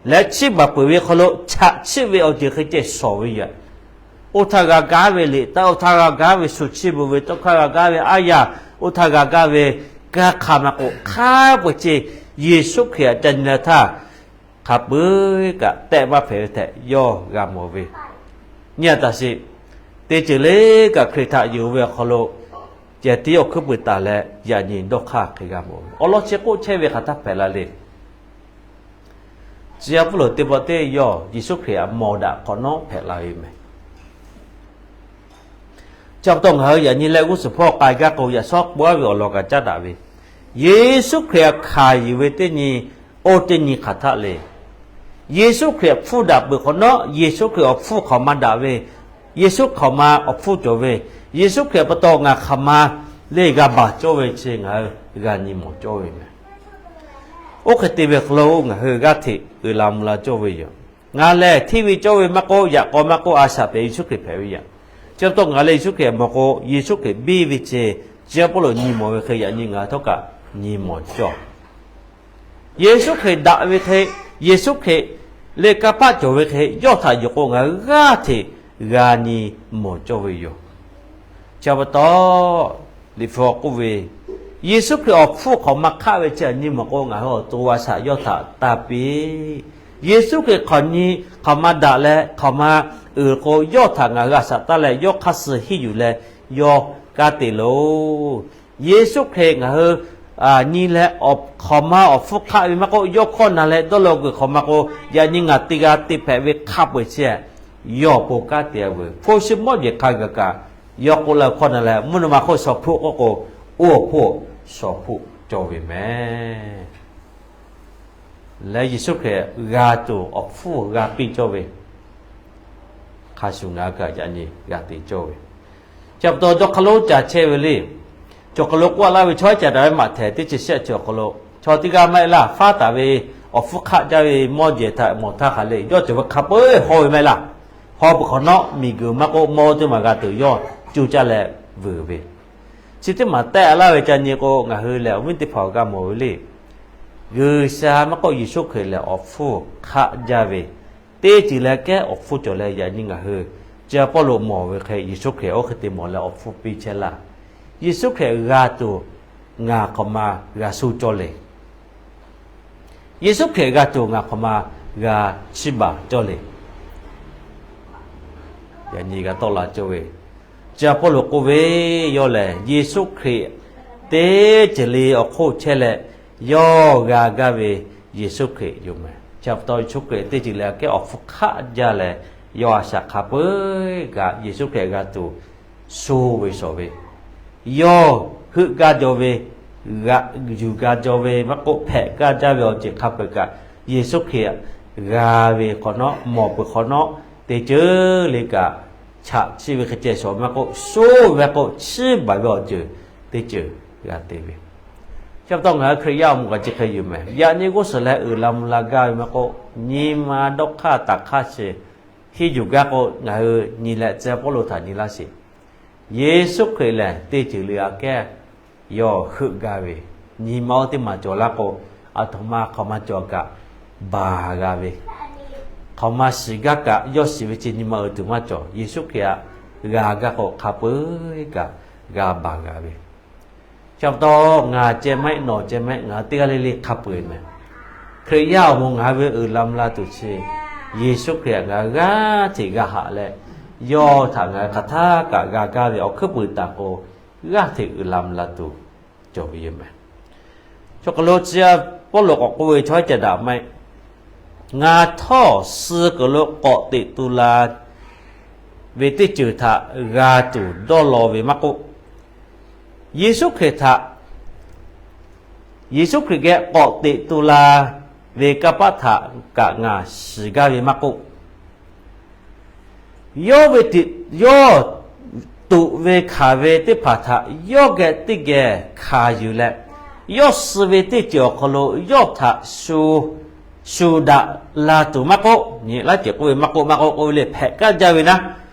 Leh chiˇ baˬ peuˬ ve hk'aw lo chaꞈ chiˆ ve awˬ ceuˬ hk'e ceh shawˍ ve yoˬ. Oˇ htaˇ g'a gaˇ ve liꞈ taˇ, oˇ htaˇ g'a gaˇ ve shu chiˇ mvuh ve tawˇ hkawˇ, g'a gaˇ ve aˉ yaˇ, oˇ htaˇ g'a gaˇ ve kanˇ hk'aˇ maˇ k'oˆ, hk'a peu-eˬ ceh Yeˍsuˆ Hkriꞈ aꞈ ca nyi la htaˇ, hk'a peu-eˬ kaꞈ tehˆ maˇ hpehꞈ ve tehꞈ yawˇ g'a mawˬ ve. Nyi a htaꞈ sheˍ, teˇ ceuˬ le kaꞈ Hkriꞈ htaꞈ yonˍ ve awˬ hk'aw lo ceh tiˉ awˬ hkuiˉ puiˍ taˍ leh yaꞈ nyi dawˇ hk'aˇ hk'e g'a mawˬ ve. Awˬ lawn chi k'oˆ chehˇ ve hk'aˬ htaˇ hpehꞈ la le. Tcuh yaˇ Pawˇluꞈ teˇ pawˆ teˇ yawˇ Yeˍsuˆ Hkriꞈ aꞈ mawˬ daꞈ hk'awꞈ nawˉ hpehꞈ la ve meh. Chi pa taw ngaˬ hui yaꞈ nyi leh g'uˇ suhˍ hpawˇ k'ai gaˇ k'o, yaꞈ shawˉ k'oˆ ve awˬ lawn kaꞈ caˉ daꞈ ve, Yeˍsuˆ Hkriꞈ aꞈ hkanˍ yuˬ ve teˇ nyi, oˇ teˇ nyi hk'aˬ htaˇ le. Yeˍsuˆ Hkriꞈ hpfuhˇ daꞈ peuˬ hk'awꞈ nawˉ, Yeˍsuˆ Hkriꞈ awˬ hpfuhˇ hk'awꞈ ma daꞈ ve, Yeˍsuˆ hk'awꞈ ma awˬ hpfuhˇ cawˬ ve, Yeˍsuˆ Hkriꞈ pa taw ngaˬ hk'aˬ ma le g'a baˬ cawˇ ve chi ngaˬ hui g'a nyi mawˬ cawˇ ve meh. Oˇ hk'e te ve hk'aw lo ngaˬ hui g'aˇ hteꞈ uiˍ la mvuh la cawˇ ve yoˬ. Ngaˬ lehˬ hteˇ ve cawˇ ve maˇ k'oˆ, yaꞈ k'aw maˇ k'oˆ, a shaꞈ pehꞈ Yeˍsuˆ Hkriꞈ hpehꞈ ve yoˬ. Chi pa taw ngaˬ lehˬ Yeˍsuˆ Hkriꞈ mawˬ k'o, Yeˍsuˆ Hkriꞈ biˇ ve ceh Chi a pawˆ lo nyi mawˬ ve hk'e yaꞈ nyi ngaˬ htawˇ kaꞈ nyi mawˬ cawˬ. Yeˍsuˆ Hkriꞈ daꞈ ve hk'e, Yeˍsuˆ Hkriꞈ leh kanˇ paˆ cawˬ ve hk'e yawˇ htaꞈ yuˬ k'o, ngaˬ hui g'aˇ hteꞈ g'a nyi mawˬ cawˇ ve yoˬ. Chi pa taw, Liꞈ hpu k'oˆ ve, Yeˍsuˆ Hkriꞈ awˬ hpfuhˇ hk'awꞈ ma hk'aˆ ve chi htaꞈ nyi mawˬ k'o, ngaˬ hui awˬ to a shaꞈ yawˇ htaꞈ taˇ piˇ. Yeˍsuˆ Hkriꞈ hk'awꞈ nyi, hk'awꞈ ma daꞈ leh hk'awꞈ ma uiˍ k'o, yawˇ htaꞈ ngaˬ hui a shaꞈ taˇ leh, yawˇ hk'aˇ suh hiˇ yuˬ leh yawˇ kanˉ te loˬ. Yeˍsuˆ Hkriꞈ ngaˬ hui nyi leh, hk'awꞈ ma awˬ hpfuhˇ hk'aˆ ve maˇ k'oˆ, yawˇ hkawˇ na leh dawˇ law g'uiˬ hk'awꞈ ma k'o, yaꞈ nyi ngaˬ te g'a te hpehꞈ ve hk'a peu-eˬ chi yawˇ awˬ pon kanˉ te-a veuˬ. Hpu shi mawˇ jeˬ hk'a gaˬ kaꞈ, yawˇ k'oˆ leh hkawˇ na leh, mvuhˇ naw ma hk'oˆ shawˍ hpuˆ k'oˆ k'o, oˇ awˬ hpfuhˇ shawˍ hpuˆ cawˬ ve mehˍ. Leh Yeˍsuˆ Hkriꞈ g'a tuˬ awˬ hpfuhˇ g'a piˇ cawˇ ve, hk'a shuˍ ngaˬ hui kaꞈ yaꞈ nyi g'a te cawˇ ve. Chi pa taw, dawˇ hk'aˇ lonˉ ca chehˇ ve le. Cawˬ hk'aw lo k'oˆ laˇ ve, chaw haiˉ ca daꞈ ve Maꞈhtehˍ teˇ chi shehˆ chi awˬ hk'aw lo, chaw teˇ g'aˇ maˇ heˆ laˇ, faˉ taˍ ve awˬ hpfuhˇ hk'aˆ jaˇ ve mawˇ jehˬ htaꞈ mawˬ htaˇ hk'aˬ le, yawˇ cawˬ ve hk'a peu-eˬ haw ve maˇ heˆ laˇ. Haw peuˬ hk'awꞈ nawˉ, miˬguiˬ maˇ k'oˆ, mawˇ teˇ maˬ g'a tuˬ yawˇ cuˇ caˇ leh vuiˬ ve. Chi teˇ maˬ tehˆ laˇ ve ca nyi k'o, ngaˬ hui lehˬ awˬ viˉ teˇ hpaˍ awˬ g'a mawˬ ve le. G'uiˬsha maˇ k'oˆ, Yeˍsuˆ Hkriꞈ lehˬ awˬ hpfuhˇ hk'aˆ jaˇ ve, teˇ ceuˬ leh kehˉ awˬ hpfuhˇ cawˬ leh, yaꞈ nyi ngaˬ hui chi a pawˆ lo mawˬ ve hk'e, Yeˍsuˆ Hkriꞈ oˇ hk'e te mawˬ leh awˬ hpfuhˇ piˇ chehˇ laˇ. Yeˍsuˆ Hkriꞈ g'a tuˬ ngaˬ hk'awꞈ ma g'a shu cawˇ le. Yeˍsuˆ Hkriꞈ g'a tuˬ ngaˬ hk'awꞈ ma g'a chiˇ baˬ cawˇ le. Yaꞈ nyi g'a tawˆ la cawˇ ve, chi a pawˆ lo k'oˆ ve, yawˇ lehˬ Yeˍsuˆ Hkriꞈ teˇ ceuˬ le awˬ hk'oˆ chehˇ leh, yawˇ g'a gaˇ ve Yeˍsuˆ Hkriꞈ yoˬ mehˍ. Chi pa taw, Yeˍsuˆ Hkriꞈ teˇ ceuˬ le aꞈ kehˉ awˬ hpfuhˇ hk'aˆ jaˇ leh, yawˇ a shaꞈ hk'a peu-eˬ kaꞈ Yeˍsuˆ Hkriꞈ g'a tuˬ sho ve shawˍ ve, yawˇ heuˆ gaˇ jaw ve, g'aꞈ yuˬ gaˇ jaw ve maˇ k'oˆ, hpehꞈ gaˇ jaˇ ve awˬ ceuˬ hk'a peu-eˬ kaꞈ, Yeˍsuˆ Hkriꞈ g'a ve hk'awꞈ nawˉ, mawˬ peuˬ hk'awꞈ nawˉ, teˇ ceuˬ le kaꞈ, chaꞈ chiˆ ve hk'e ceh shawˍ maˇ k'oˆ, sho ve maˇ k'oˆ, chiˇ baˬ ve awˬ ceuˬ teˇ ceuˬ g'a te ve. Chi pa taw, ngaˬ hui Hkriꞈ yaˇ awˬ moˍ kaꞈ chi hk'e yoˬ mehˍ. Yaꞈ nyi g'uˇ suhˍ leh uiˍ la mvuh la gaˇ ve maˇ k'oˆ, nyi ma dawˇ hk'aˇ taˍ hk'aˇ sheˍ hiˇ yuˬ gaˇ k'o, ngaˬ hui nyi leh tcuh pawˆ lo htaꞈ nyi laˇ sheˍ. Yeˍsuˆ Hkriꞈ lehˬ teˇ ceuˬ le aꞈ kehˉ yawˇ heuˆ gaˇ ve, nyi ma oˇ teˇ maˬ cawˬ laˇ k'o, aˬ htoꞈ ma hk'awꞈ ma cawˬ kaꞈ baˬ g'a ve, hk'awꞈ ma shiˍ gaˇ kaꞈ yawˇ shiˍ ve chi nyi ma uiˍ tuˬ maˇ cawˬ. Yeˍsuˆ Hkriꞈ aꞈ g'a gaˇ k'o, hk'a peu-eˬ kaꞈ g'a baˬ g'a ve. Chi pa taw, ngaˬ ceh maˇ heˆ, nawˬ ceh maˇ heˆ, ngaˬ hui teˇ g'aˇ le le hk'a peu-eˬ mehˍ. Hkriꞈ yaˇ awˬ moˍ ngaˬ hui ve uiˍ la mvuh la tuˬ chi, Yeˍsuˆ Hkriꞈ aꞈ ngaˬ hui g'aˇ hteꞈ g'a haꞈ leh, yawˇ htaꞈ ngaˬ hui hk'aˬ htaˇ kaꞈ g'a gaˇ ve awˬ hkuiˉ puiˍ taˍ k'o, g'aˇ hteꞈ uiˍ la mvuh la tuˬ cawˬ ve yoˬ mehˍ. Chaw hk'aw lo chi a pawˆ lo k'awꞈ k'oˆ ve, chaw haiˉ ca daꞈ maˇ heˆ, ngaˬ htawˇ suh kuiˬ lo k'awꞈ teꞈ tu la ve teˇ ceuˬ htaꞈ g'a tuˬ dawˇ law ve maˇ k'oˆ, Yeˍsuˆ Hkriꞈ htaꞈ, Yeˍsuˆ Hkriꞈ geh k'awꞈ teꞈ tu la ve kanˇ paˆ htaꞈ kaꞈ ngaˬ shiˍ gaˇ ve maˇ k'oˆ, yawˇ ve, yawˇ tuꞈ ve hkanˍ ve teˇ hpaˍ htaꞈ yawˇ geh teˇ geh hkanˍ yuˬ leh, yawˇ suh ve teˇ ceuˬ awˬ hk'aw lo yawˇ htaꞈ shu, shu daꞈ la tuˬ maˇ k'oˆ, nyi laˇ ceuˬ k'oˆ ve maˇ k'oˆ, maˇ k'oˆ k'oˆ ve le, hpehꞈ kaˉ jaˇ ve naˉ,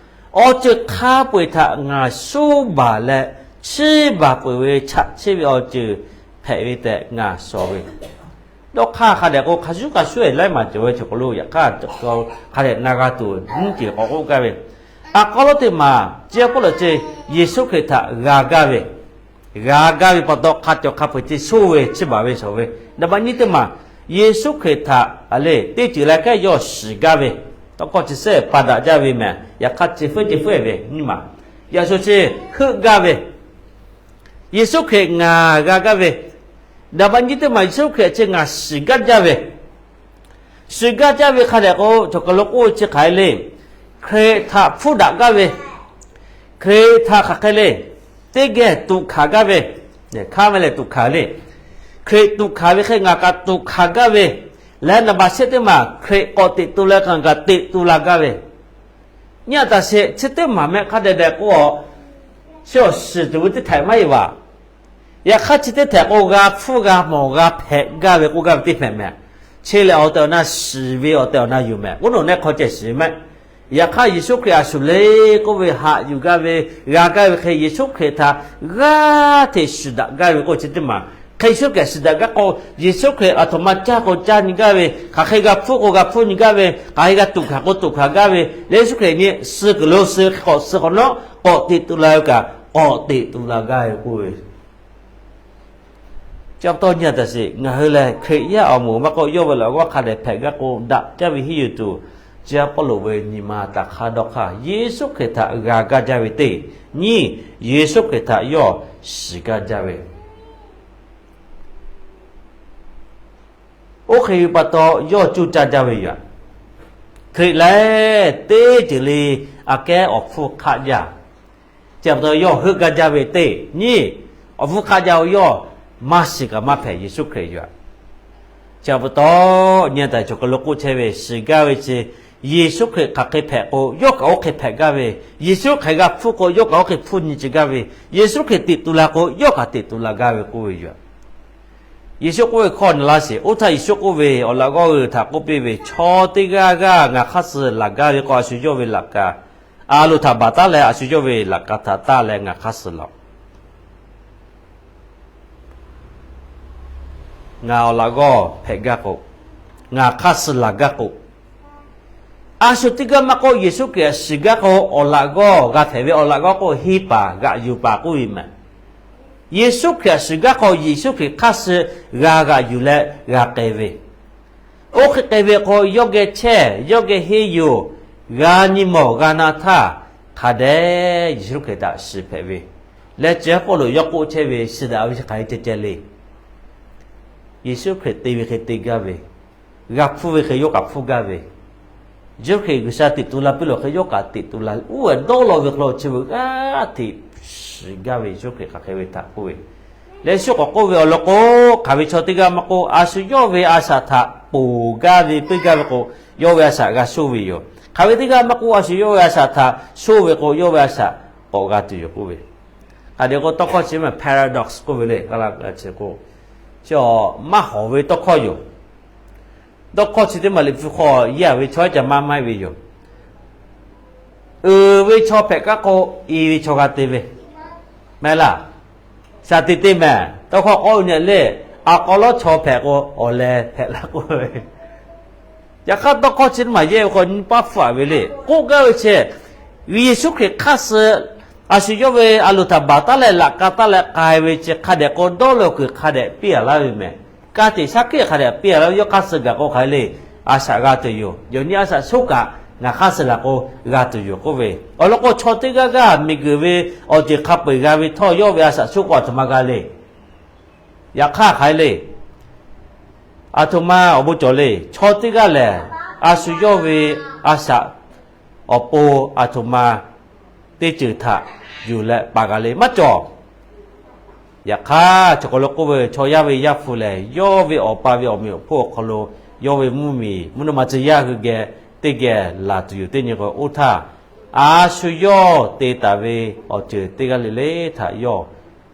awˬ ceuˬ hk'a peu-eˬ htaꞈ ngaˬ shu baˬ leh, chiˇ baˬ peuˬ ve chaꞈ chiˆ ve awˬ ceuˬ hpehꞈ ve tehꞈ ngaˬ shawˍ ve. Dawˇ hk'aˇ hk'a dehꞈ k'o, hk'a shuˉ hk'a shuˉ-eˬ laiˉ maˬ cawˬ ve chaw hk'aw lo yaꞈ hk'aˇ, hk'a dehꞈ na g'a tuˬ nyiˇ ceuˬ k'awꞈ k'oˆ gaˇ ve, a k'aw lo teˇ maˬ, chi a pawˆ lo chi, Yeˍsuˆ Hkriꞈ htaꞈ g'a gaˇ ve, g'a gaˇ ve pa taw hk'a cawˬ hk'a peu-eˬ chi sho ve chiˇ baˬ ve shawˍ ve. Naˍ baˆ nyiˇ teˇ maˬ, Yeˍsuˆ Hkriꞈ htaꞈ a le teˇ ceuˬ leh kehˉ yawˇ shiˍ gaˇ ve, tawˇ hkawˇ chi sehˉ pa daꞈ jaˇ ve mehˍ. Yaꞈ hk'aˇ chi fuiˉ chi fuiˉ ve nyiˇ maˬ, yaꞈ shu chi heuˆ gaˇ ve, Yeˍsuˆ Hkriꞈ ngaˬ g'a gaˇ ve, naˍ baˆ nyiˇ teˇ maˬ Yeˍsuˆ Hkriꞈ chi ngaˬ shiˍ gaˇ jaˇ ve, shiˍ gaˇ jaˇ ve hk'a dehꞈ k'o, chaw hk'aw lo k'oˆ ve chi hk'aˬ hk'e le, Hkriꞈ htaꞈ hpfuhˇ daꞈ gaˇ ve, Hkriꞈ htaꞈ hk'aˬ hk'e le, teˇ geh tuꞈ hkanˍ gaˇ ve, hk'aˇ ve lehˬ tuꞈ hkanˍ le, Hkriꞈ tuꞈ hkanˍ ve hk'e ngaˬ kaꞈ tuꞈ hkanˍ gaˇ ve, leh naˍ baˆ shehˆ teˇ maˬ Hkriꞈ k'awꞈ teꞈ tu leh ngaˬ kaꞈ teꞈ tu la gaˇ ve, nyi a taˍ sheˍ. Chi teˇ maˬ meh hk'a dehꞈ dehꞈ k'o, chi awˬ shiˍ tuˬ ve teˇ htaiꞈ maˇ heˆ vaˬ. Yaꞈ hk'aˇ chi teˇ htaiꞈ k'o g'a hpfuhˇ g'a mawˬ g'a hpehꞈ gaˇ ve k'oˆ gaˇ ve teˇ hpehꞈ mehˍ. Chi lehˬ awˬ tehˬ awˬ na shiˍ ve awˬ tehˬ awˬ na yoˬ mehˍ. K'oˆ nawˬ nehˆ hk'aw ceh shiˍ mehˍ. Yaꞈ hk'aˇ, Yeˍsuˆ Hkriꞈ a shuˍ le k'oˆ ve haꞈ yuˬ gaˇ ve, g'a gaˇ ve hk'e, Yeˍsuˆ Hkriꞈ htaꞈ g'aˇ hteꞈ shiˍ daꞈ gaˇ ve k'oˆ chi teˇ maˬ hk'e, Yeˍsuˆ Hkriꞈ shiˍ daꞈ gaˇ k'o, Yeˍsuˆ Hkriꞈ a htoꞈ ma caˇ k'o caˇ nyi gaˇ ve, hk'aˬ hk'e g'a hpfuhˇ k'o g'a hpfuhˇ nyi gaˇ ve, hk'aˬ hk'e g'a tuꞈ hkanˍ k'o tuꞈ hkanˍ gaˇ ve leh, Yeˍsuˆ Hkriꞈ nyi suh kuiˬ lo suh hk'e k'awꞈ suh hk'awꞈ nawˉ k'awꞈ teꞈ tu la ve kaꞈ k'awꞈ teꞈ tu la gaˇ ve k'oˆ ve, chi pa taw nyi a taˍ sheˍ, ngaˬ hui lehˬ Hkriꞈ yaˇ awˬ moˍ maˇ k'oˆ, yawˇ ve laꞈ g'awˇ hk'a dehꞈ hpehꞈ gaˇ k'o, daꞈ jaˇ ve henˇ yuˬ tuˬ, chi a Pawˇluꞈ ve nyi ma taꞈ hk'aˇ dawˇ hk'aˇ, Yeˍsuˆ Hkriꞈ htaꞈ g'a gaˇ jaˇ ve teˇ nyi, Yeˍsuˆ Hkriꞈ htaꞈ yawˇ shiˍ gaˇ jaˇ ve oˇ hk'e ve pa taw, yawˇ cuˇ caˇ jaˇ ve yoˬ. Hkriꞈ lehˬ teˇ ceuˬ le aꞈ kehˉ awˬ hpfuhˇ hk'aˆ jaˇ. Chi pa taw yawˇ heuˆ gaˇ jaˇ ve teˇ nyi, awˬ hpfuhˇ hk'aˆ jaˇ-o, yawˇ maˇ shiˍ kaꞈ maˇ hpehꞈ Yeˍsuˆ Hkriꞈ yoˬ. Chi pa taw nyi a taˍ chaw hk'aw lo k'oˆ chehˇ ve, shiˍ gaˇ ve chi Yeˍsuˆ Hkriꞈ hk'aˬ hk'e hpehꞈ k'o, yawˇ kaꞈ oˇ hk'e hpehꞈ gaˇ ve, Yeˍsuˆ hk'aˬ hk'e g'a hpfuhˇ k'o, yawˇ kaꞈ oˇ hk'e hpfuhˇ nyi ci gaˇ ve, Yeˍsuˆ Hkriꞈ teꞈ tu la k'o, yawˇ kaꞈ teꞈ tu la gaˇ ve k'oˆ ve yoˬ. Yeˍsuˆ k'oˆ ve hkawˇ na laˇ sheˍ. Oˇ htaˇ Yeˍsuˆ k'oˆ ve, awˬ laꞈ g'awˇ hui htaꞈ k'oˆ piˇ ve, Chaw teˇ g'aˇ g'aˇ ngaˬ hk'aˇ suh laˬ gaˇ ve k'o, a shu yawˇ ve laꞈ ka a loˍ htaꞈ baˬ taˉ leh, a shu yawˇ ve laꞈ ka htaꞈ taˇ leh ngaˬ hk'aˇ suh laˬ-oꞈ. Ngaˬ awˬ laꞈ g'awˇ hpehꞈ gaˇ k'o, ngaˬ hk'aˇ suh laˬ gaˇ k'o, a shu teˇ g'aˇ maˇ k'oˆ, Yeˍsuˆ Hkriꞈ htaꞈ shiˍ gaˇ k'o, awˬ laꞈ g'awˇ g'a hpehꞈ ve, awˬ laꞈ g'awˇ k'o henˇ paˍ g'aꞈ yuˬ paˍ k'oˆ ve meh. Yeˍsuˆ Hkriꞈ htaꞈ shiˍ gaˇ k'o, Yeˍsuˆ Hkriꞈ hk'aˇ suh g'a g'aꞈ yuˬ leh g'a k'ai ve, oˇ hk'e k'ai ve k'o, yawˇ geh chehˇ, yawˇ geh henˇ yuˬ, g'a nyi mawˬ g'a na htaˇ, hk'a dehꞈ Yeˍsuˆ Hkriꞈ htaꞈ shiˍ hpehꞈ ve leh, chi a Pawˇluꞈ yawˇ k'oˆ chehˇ ve, shiˍ daꞈ ve chi hk'aˬ hk'e ceh ceh le. Yeˍsuˆ Hkriꞈ te ve hk'e te gaˇ ve, g'a hpfuhˇ ve hk'e yawˇ kaꞈ hpfuhˇ gaˇ ve, Yeˍsuˆ Hkriꞈ G'uiˬsha teꞈ tu la piˇ lawˬ hk'e yawˇ kaꞈ teꞈ tu la, uˉ ve dawˇ law ve hk'aw lo chi beuꞈ g'aˇ hteꞈ shiˍ gaˇ ve Yeˍsuˆ Hkriꞈ hk'aˬ hk'e ve htaꞈ k'oˆ ve leh, Yeˍsuˆ k'awꞈ k'oˆ ve, awˬ lawn k'o, hk'aˬ ve chaw teˇ g'aˇ maˇ k'oˆ, a shu yawˇ ve a shaꞈ htaꞈ ponˬ gaˇ ve piˇ gaˇ ve k'o, yawˇ ve a shaꞈ g'a shoˇ ve yoˬ. Hk'aˬ ve teˇ g'aˇ maˇ k'oˆ, a shu yawˇ ve a shaꞈ htaꞈ shoˇ ve k'o, yawˇ ve a shaꞈ k'awꞈ g'a tuˬ yoˬ k'oˆ ve. Hk'aˬ hk'e k'o, tawˇ hkawˇ chi maˇ paradox k'oˆ ve le, k'o, maˇ hawˍ ve tawˇ hkawˇ yoˬ. Tawˇ hkawˇ chi teˇ maˬ Liꞈ hpu hk'aw yaˇ ve chaw ca maˇ maˇ heˆ ve yoˬ. Uiˍ ve chaw hpehꞈ kaˉ k'o, i ve chaw g'a te ve mehˍ laˇ. Shaˍ te te mehˍ, tawˇ hkawˇ k'oˆ ve nyi le, a k'aw lawˉ chaw hpehꞈ k'o, awˬ leh hpehꞈ la k'oˆ ve. Yaꞈ hk'aˇ, tawˇ hkawˇ chi teˇ maˬ yehˇ ve k'o, nyi paˉ hpfuhˆ ve le. K'oˆ gaˇ ve chi, Yeˍsuˆ Hkriꞈ hk'aˇ suh a shu yawˇ ve a loˍ htaꞈ baˬ taˉ leh laꞈ ka taˉ leh k'ai ve chi hk'a dehꞈ k'o, dawˇ law kuiˬ hk'a dehꞈ piˇ a laˇ ve mehˍ. Ka tiꞈ shaˉ hkiˆ hk'a dehꞈ piˇ a laˇ ve, yawˇ hk'aˇ suh gaˬ k'o hk'aˬ hk'e le, a shaꞈ g'a tuˬ yoˬ. Yaꞈ nyi a shaꞈ shoˉ kaꞈ ngaˬ hk'aˇ suh laˬ k'o g'a tuˬ yoˬ k'oˆ ve. Awˬ lawn k'o, chaw teˇ g'aˇ g'aˇ miˬguiˬ ve awˬ ceuˬ hk'a peu-eˬ g'a ve htawˇ, yawˇ ve a shaꞈ shoˉ k'o a htoꞈ ma g'a le. Yaꞈ hk'aˇ hk'aˬ hk'e le, a htoꞈ ma awˬ bon cawˬ le. Chaw teˇ g'aˇ lehˬ, a shu yawˇ ve a shaꞈ awˬ pon a htoꞈ ma teˇ ceuˬ htaꞈ yuˬ leh paˍ g'a le maˇ cawˬ. Yaꞈ hk'aˇ, chaw hk'aw lo k'oˆ ve, chaw yaˇ ve Yaˇ hpu lehˬ, yawˇ ve awˬ pa ve awˬ meꞈ awˬ hponˇ awˬ hk'aw lo yawˇ ve mvuhˇmiˬ mvuhˇ naw ma tcuh yaˇ hui geh teˇ geh laˬ tuˬ yoˬ. Teˇ nyi k'o, oˇ htaˇ a shu yawˇ te taˍ ve awˬ ceuˬ teˇ g'aˇ le le htaꞈ yawˇ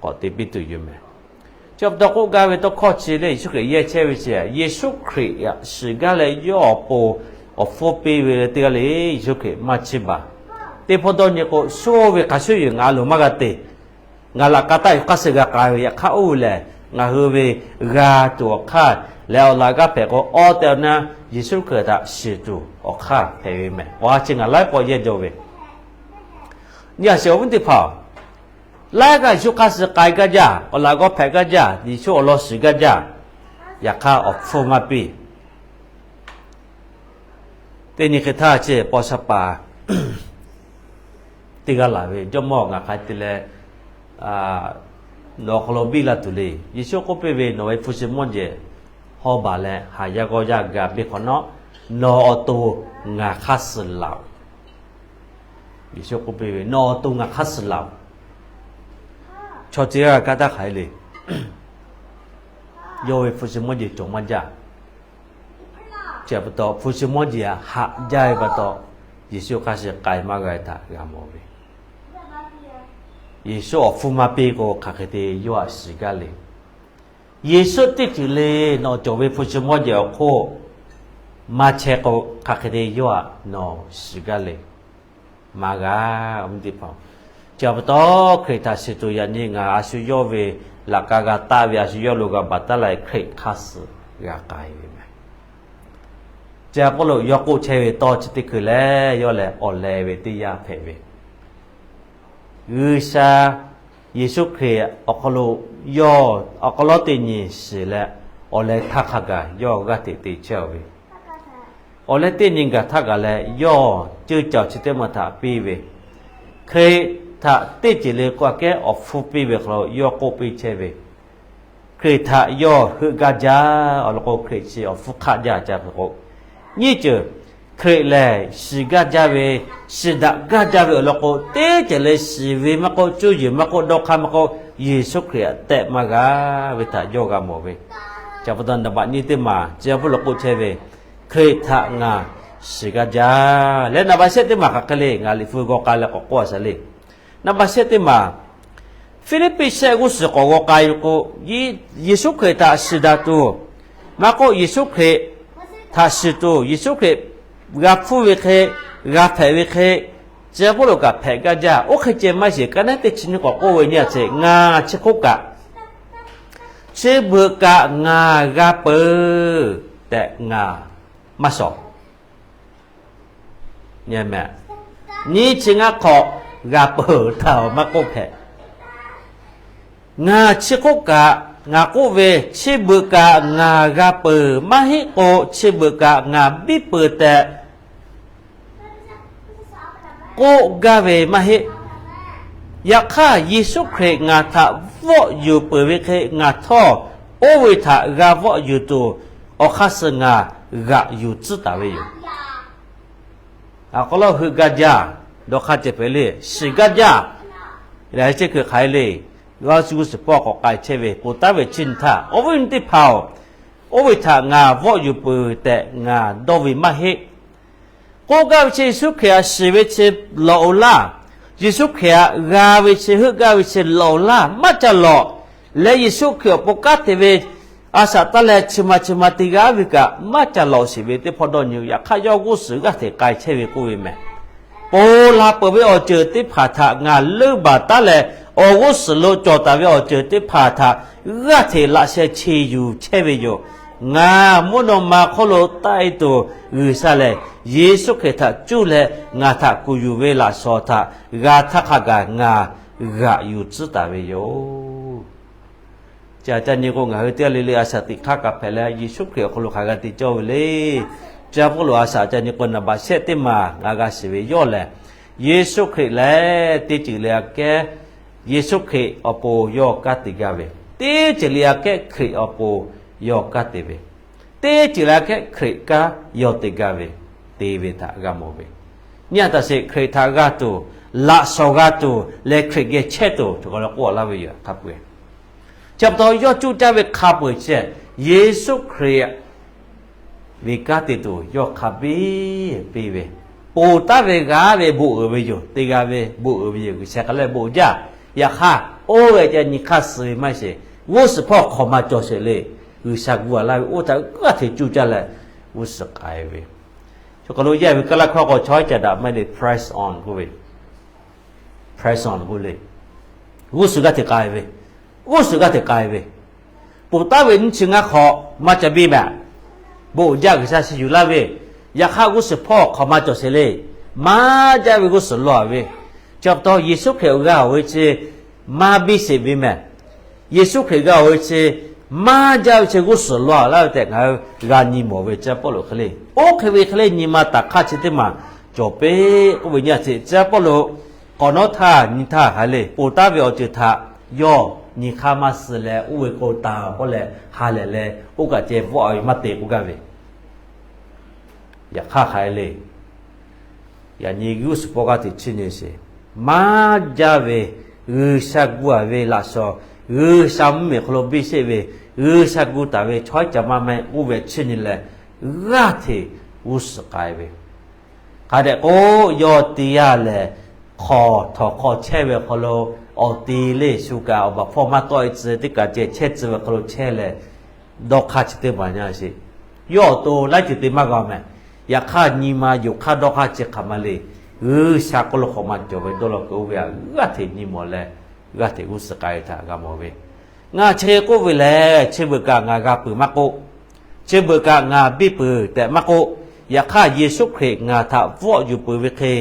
k'awꞈ te piˇ tuˬ yoˬ mehˍ. Chi pa taw k'oˆ gaˇ ve tawˇ hkawˇ chi le, Yeˍsuˆ Hkriꞈ yehˇ chehˇ ve chi, Yeˍsuˆ Hkriꞈ shiˍ gaˇ leh yawˇ awˬ pon awˬ hpfuhˇ piˇ ve teˇ g'aˇ le, Yeˍsuˆ Hkriꞈ maˇ chiˇ baˬ. Teˇ hpawˇ dawˇ nyi k'o, shu ve hk'a shuˍ yoˬ, ngaˬ a loˍ maˇ g'a te. Ngaˬ laꞈ ka taˆ yuˬ hk'aˇ suh g'a k'ai ve, yaꞈ hk'aˇ oˇ ve lehˬ, ngaˬ hui ve g'a tuˬ awˬ hk'aˇ leh awˬ laꞈ g'aˇ hpehꞈ k'o, awˬ tehˬ awˬ na Yeˍsuˆ Hkriꞈ htaꞈ shiˍ tuˬ awˬ hk'aˇ hpehꞈ ve mehˍ. Awˬ ha chi ngaˬ laiˉ pawˆ yehˇ jaw ve, nyi a shiˍ awˬ viˉ teˇ hpaˍ-oˬ, laiˉ g'aˇ Yeˍsuˆ hk'aˇ suh k'ai gaˇ jaˇ, awˬ laꞈ g'awˇ hpehꞈ gaˇ jaˇ, Yeˍsuˆ awˬ lawn shiˍ gaˇ jaˇ. Yaꞈ hk'aˇ, awˬ hpfuhˇ maˇ piˇ. Teˇ nyi hk'e htaˇ, chi paw sha paˍ teˇ g'aˇ laˬ ve, Jawˇmawˇ, ngaˬ hk'a te leh nawˬ awˬ hk'aw lo biˇ la tuˬ le. Yeˍsuˆ k'oˆ piˇ ve, Nawˬ ve hpu shi mawˇ jehˬ hawˇ baˬ leh haˍ yaˇ g'awˇ yaˇ ga piˇ hk'awꞈ nawˉ, nawˬ awˬ to ngaˬ hk'aˇ suh laˬ-oꞈ. Yeˍsuˆ k'oˆ piˇ ve, Nawˬ awˬ to ngaˬ hk'aˇ suh laˬ-oꞈ. Chaw chi g'aˇ g'a kaˇ taˇ hk'aˬ hk'e le. Yawˇ ve hpu shi mawˇ jehˬ cawˬ maˇ jaˇ. Chi pa taw, hpu shi mawˇ jehˬ haꞈ jaˇ ve pa taw, Yeˍsuˆ hk'aˇ suh k'ai maˇ g'a ve htaꞈ g'a mawˬ ve. Yeˍsuˆ awˬ hpfuhˇ maˇ piˇ k'o, hk'aˬ hk'e te yawˇ htaꞈ shiˍ gaˇ le. Yeˍsuˆ teˇ ceuˬ le, nawˬ cawˬ ve hpu shi mawˇ jehˬ awˬ hk'oˆ Maˇ chehˇ k'o, hk'aˬ hk'e te yawˇ aꞈ nawˬ shiˍ gaˇ le. Maˇ g'a, awˬ viˉ teˇ hpaˍ. Chi pa taw, Hkriꞈ htaꞈ shiˍ tuˬ yaꞈ nyi ngaˬ a shu yawˇ ve laꞈ ka g'a taˆ ve, a shu yawˇ lo g'a baˬ taˉ la Hkriꞈ hk'aˇ suh g'a k'ai ve meh. Chi pa taw, yawˇ k'oˆ chehˇ ve tawˇ chi teˇ hkui lehˬ, yawˇ lehˬ awˬ leh ve teˇ yanˇ hpehꞈ ve, G'uiˬsha Yeˍsuˆ Hkriꞈ awˬ hk'aw lo yawˇ awˬ hk'aw lo teˇ nyi shiˍ leh, awˬ leh htaˇ hk'a gaˬ yawˇ g'aˇ hteꞈ te chehˇ ve, awˬ leh teˇ nyi gaˬ htaˇ gaˬ leh yawˇ ceuˇ caˬ chi teˇ maˬ htaꞈ piˇ ve, Hkriꞈ htaꞈ teˇ ceuˬ le k'oˆ aꞈ kehˉ awˬ hpfuhˇ piˇ ve hk'aw lo yawˇ k'oˆ piˇ chehˇ ve, Hkriꞈ htaꞈ yawˇ heuˆ gaˇ jaˇ. Awˬ lawn k'o, Hkriꞈ chi awˬ hpfuhˇ hk'aˆ jaˇ ca hk'e k'o, nyiˇ ceuˬ, Hkriꞈ lehˬ shiˍ gaˇ jaˇ ve, shiˍ daꞈ gaˇ jaˇ ve awˬ lawn k'o, teˇ ceuˬ le shiˍ ve maˇ k'oˆ, cuˇ yiˍ maˇ k'oˆ, dawˇ hk'aˇ maˇ k'oˆ, Yeˍsuˆ Hkriꞈ htaꞈ tehˆ maˇ g'a ve htaꞈ yawˇ g'a mawˬ ve. Chi pa taw, naˍ baꞈ nyiˇ teˇ maˬ, chi pa taw k'oˆ chehˇ ve, Hkriꞈ htaꞈ ngaˬ shiˍ gaˇ jaˇ leh, naˍ baꞈ shehˆ teˇ maˬ hk'aˬ hk'e le, ngaˬ liꞈ hpu g'aw k'ai leh k'awꞈ k'oˆ a shaˍ le. Naˍ baꞈ shehˆ teˇ maˬ, Hpiˇliˇpiˆ shehˆ g'uˇ suhˍ k'awꞈ g'aw k'ai ve k'o, Yeˍsuˆ Hkriꞈ htaꞈ shiˍ daꞈ tuˬ, maˇ k'oˆ, Yeˍsuˆ Hkriꞈ htaꞈ shiˍ tuˬ, Yeˍsuˆ Hkriꞈ g'a hpfuhˇ ve hk'e, g'a hpehꞈ ve hk'e, chi pa taw kaꞈ hpehꞈ gaˇ jaˇ. Oˇ hk'e ceh maˇ shiˍ, ka naˉ teˇ chi nyiˇ k'awꞈ k'oˆ ve nyi a ce, ngaˬ chi hk'oˆ kaꞈ, chi beuꞈ kaꞈ ngaˬ g'a peuˬ tehꞈ ngaˬ maˇ shawˍ. Nyi chi ngaˇ hk'awꞈ g'a peuˬ htaꞈ maˇ k'oˆ hpehꞈ. Ngaˬ chi hk'oˆ kaꞈ ngaˬ k'oˆ ve, chi beuꞈ kaꞈ ngaˬ g'a peuˬ, maˇ heˆ k'o chi beuꞈ kaꞈ ngaˬ biˇ peuˬ tehꞈ k'oˆ gaˇ ve maˇ heˆ. Yaꞈ hk'aˇ, Yeˍsuˆ Hkriꞈ ngaˬ htaꞈ vawˆ yuˬ peuˬ ve hk'e ngaˬ htawˇ, oˇ ve htaꞈ g'a vawˆ yuˬ tuˬ, awˬ hk'aˇ suh ngaˬ g'aꞈ yuˬ tcuhˉ taˍ ve yoˬ. Awˬ hk'aw lo heuˆ gaˇ jaˇ, dawˇ hk'aˇ ceh hpehꞈ le, shiˍ gaˇ jaˇ. Chi hkui hk'aˬ hk'e le, g'uˇ suhˍ hpawˇ k'awꞈ k'ai chehˇ ve, ponˬ taˉ ve chi nyi htaˇ, awˬ viˉ nyi teˇ hpaˍ-oˬ, oˇ ve htaꞈ ngaˬ vawˆ yuˬ peuˬ tehꞈ ngaˬ dawˇ ve maˇ heˆ. K'oˆ gaˇ ve chi, Yeˍsuˆ Hkriꞈ htaꞈ shiˍ ve chi lawˬ oˬ laˇ. Yeˍsuˆ Hkriꞈ htaꞈ g'a ve chi, heuˆ gaˇ ve chi lawˬ oˬ laˇ, maˇ ca lawˬ. Leh Yeˍsuˆ Hkriꞈ awˬ pon kanˉ te ve a shaꞈ taˇ leh chi ma chi ma te g'a ve kaꞈ maˇ ca lawˬ sheˍ ve teˇ hpawˇ dawˇ nyi. Yaꞈ hk'aˇ, yawˇ g'uˇ suhˍ g'aˇ hteꞈ k'ai chehˇ ve k'oˆ ve meh. Ponˬ laˬ peuˬ ve awˬ ceuˬ teˇ hpaˍ htaꞈ ngaˬ leuˆ baˬ taˉ leh, awˬ g'uˇ suhˍ lo cawˬ taˍ ve awˬ ceuˬ teˇ hpaˍ htaꞈ g'aˇ hteꞈ laꞈ sheh che yuˬ chehˇ ve yoˬ. Ngaˬ mvuhˇ naw ma hk'oˆ lo taˆ e tuˬ G'uiˬsha lehˬ, Yeˍsuˆ Hkriꞈ htaꞈ cuˇ leh ngaˬ htaꞈ kuˬ yuˬ ve laꞈ shawnˍ htaꞈ g'a htaˇ hk'a gaˬ ngaˬ g'aꞈ yuˬ tcuhˉ taˍ ve yoˬ. Chi htaꞈ ca nyi k'o, ngaˬ hui teˇ g'aˇ le le a shaꞈ teꞈ hk'aˇ kaꞈ hpehꞈ leh, Yeˍsuˆ Hkriꞈ awˬ hk'aw lo hk'aˬ g'a te cawˇ ve le. Chi pa taw a shaꞈ ca nyi k'o, naˍ baꞈ shehˆ teˇ maˬ ngaˬ g'a shiˍ ve yawˇ lehˬ, Yeˍsuˆ Hkriꞈ lehˬ teˇ ceuˬ le aꞈ kehˉ, Yeˍsuˆ Hkriꞈ awˬ pon yawˇ kanˉ te gaˇ ve, teˇ ceuˬ le aꞈ kehˉ Hkriꞈ awˬ pon yawˇ kanˉ te ve, teˇ ceuˬ le aꞈ kehˉ Hkriꞈ kanˉ yawˇ te gaˇ ve, te ve htaꞈ g'a mawˬ ve. Nyi a taꞈ sheˍ, Hkriꞈ htaꞈ g'a tuˬ, laꞈ shawnˍ g'a tuˬ leh Hkriꞈ geh chehˇ tuˬ, chaw k'a la k'oˆ laˇ ve yoˬ hk'a peu-eˬ. Chi pa taw yawˇ cuˇ caˇ ve hk'a peu-eˬ chi, Yeˍsuˆ Hkriꞈ ve kanˉ te tuˬ yawˇ hk'a biˇ piˇ ve, ponˬ taˉ ve g'a ve bon uiˍ ve yoˬ. Te g'a ve bon uiˍ ve yoˬ. G'uiˬsha hk'aˬ lehˬ bon jaˇ. Yaꞈ hk'aˇ, oˇ ve ca nyi hk'aˇ suh ve maˇ sheˍ. G'uˇ suhˍ hpawˇ hk'awꞈ ma cawˬ sheˍ le. G'uiˬsha gu a laˇ ve oˇ htaꞈ g'aˇ hteꞈ cuˇ caˇ leh g'uˇ suhˍ k'ai ve. Chaw k'a lo yaˇ ve kaˇ laˇ hkawˇ k'o, chaw haiˉ ca daꞈ maˇ heˆ le, press on k'oˆ ve. Press on k'oˆ le. G'uˇ suhˍ g'aˇ hteꞈ k'ai ve, g'uˇ suhˍ g'aˇ hteꞈ k'ai ve, ponˬ taˉ ve nyiˇ chi ngaˇ hk'awꞈ maˇ ca biˇ meh. Bon jaˇ, G'uiˬsha shiˍ yuˬ laˇ ve. Yaꞈ hk'aˇ, g'uˇ suhˍ hpawˇ hk'awꞈ ma cawˬ sheˍ le. Maˇ jaˇ ve g'uˇ suhˍ law ve. Chi pa taw Yeˍsuˆ Hkriꞈ g'a oˬ ve chi maˇ biˇ sheˍ ve meh. Yeˍsuˆ Hkriꞈ g'a oˬ ve chi maˇ jaˇ ve chi g'uˇ suhˍ law laˇ ve tehꞈ ngaˬ hui g'a nyi mawˬ ve. Chi Pawˇluꞈ hk'e le, oˇ hk'e ve hk'e le nyi ma taˍ hk'aˇ chi teˇ maˬ cawˬ piˇ k'oˆ ve nyi a ce. Chi Pawˇluꞈ k'awꞈ nawˉ htaˇ nyi htaˇ hk'a le, ponˬ taˉ ve awˬ ceuˬ htaꞈ yawˇ nyi hk'aˇ maˇ suh leh, oˇ ve k'o taˍ k'oˆ leh ha lehˬ leh, oˇ kaꞈ ceh vawˆ ve maˇ te k'oˆ gaˇ ve. Yaꞈ hk'aˇ hk'a le, yaꞈ nyi g'uˇ suhˍ hpawˇ g'aˇ hteꞈ chiˇ nyi sheˍ. Maˇ jaˇ ve, G'uiˬsha gu a ve laꞈ shawnˍ, G'uiˬsha mvuhˇ miˬ hk'aw lo biˇ sheˆ ve, G'uiˬsha gu taˍ ve chaw haiˉ ca maˇ meh k'oˆ ve chiˇ nyi leh, g'aˇ hteꞈ g'uˇ suhˍ k'ai ve. Hk'a dehꞈ k'o, yawˇ te yaˇ lehˬ, hk'aw htawnˍ hk'aw chehˇ ve awˬ hk'aw lo, awˬ te le shu kaꞈ awˬ baˬ hpawˇ maˇ tawˆ e tcuh teˇ kaꞈ ceh chehˇ tcuh ve awˬ hk'aw lo chehˇ leh, dawˇ hk'aˇ chi teˇ maˬ nyi sheˍ. Yawˇ awˬ to laiˉ ceuˬ te maˇ g'a mehˬ. Yaꞈ hk'aˇ, nyi ma yonˍ hk'aˇ dawˇ hk'aˇ chi hk'aˬ ma le. G'uiˬsha hk'aw lo hk'awꞈ ma cawˬ ve dawˇ law kuiˬ oˇ ve htaꞈ g'aˇ hteꞈ nyi mawˬ leh, g'aˇ hteꞈ g'uˇ suhˍ k'ai htaꞈ g'a mawˬ ve. Ngaˬ chi hk'e k'oˆ ve lehˬ, chi beuꞈ kaꞈ ngaˬ g'a peuˬ maˇ k'oˆ, chi beuꞈ kaꞈ ngaˬ biˇ peuˬ tehꞈ maˇ k'oˆ, yaꞈ hk'aˇ Yeˍsuˆ Hkriꞈ ngaˬ htaꞈ vawˆ yuˬ peuˬ ve hk'e,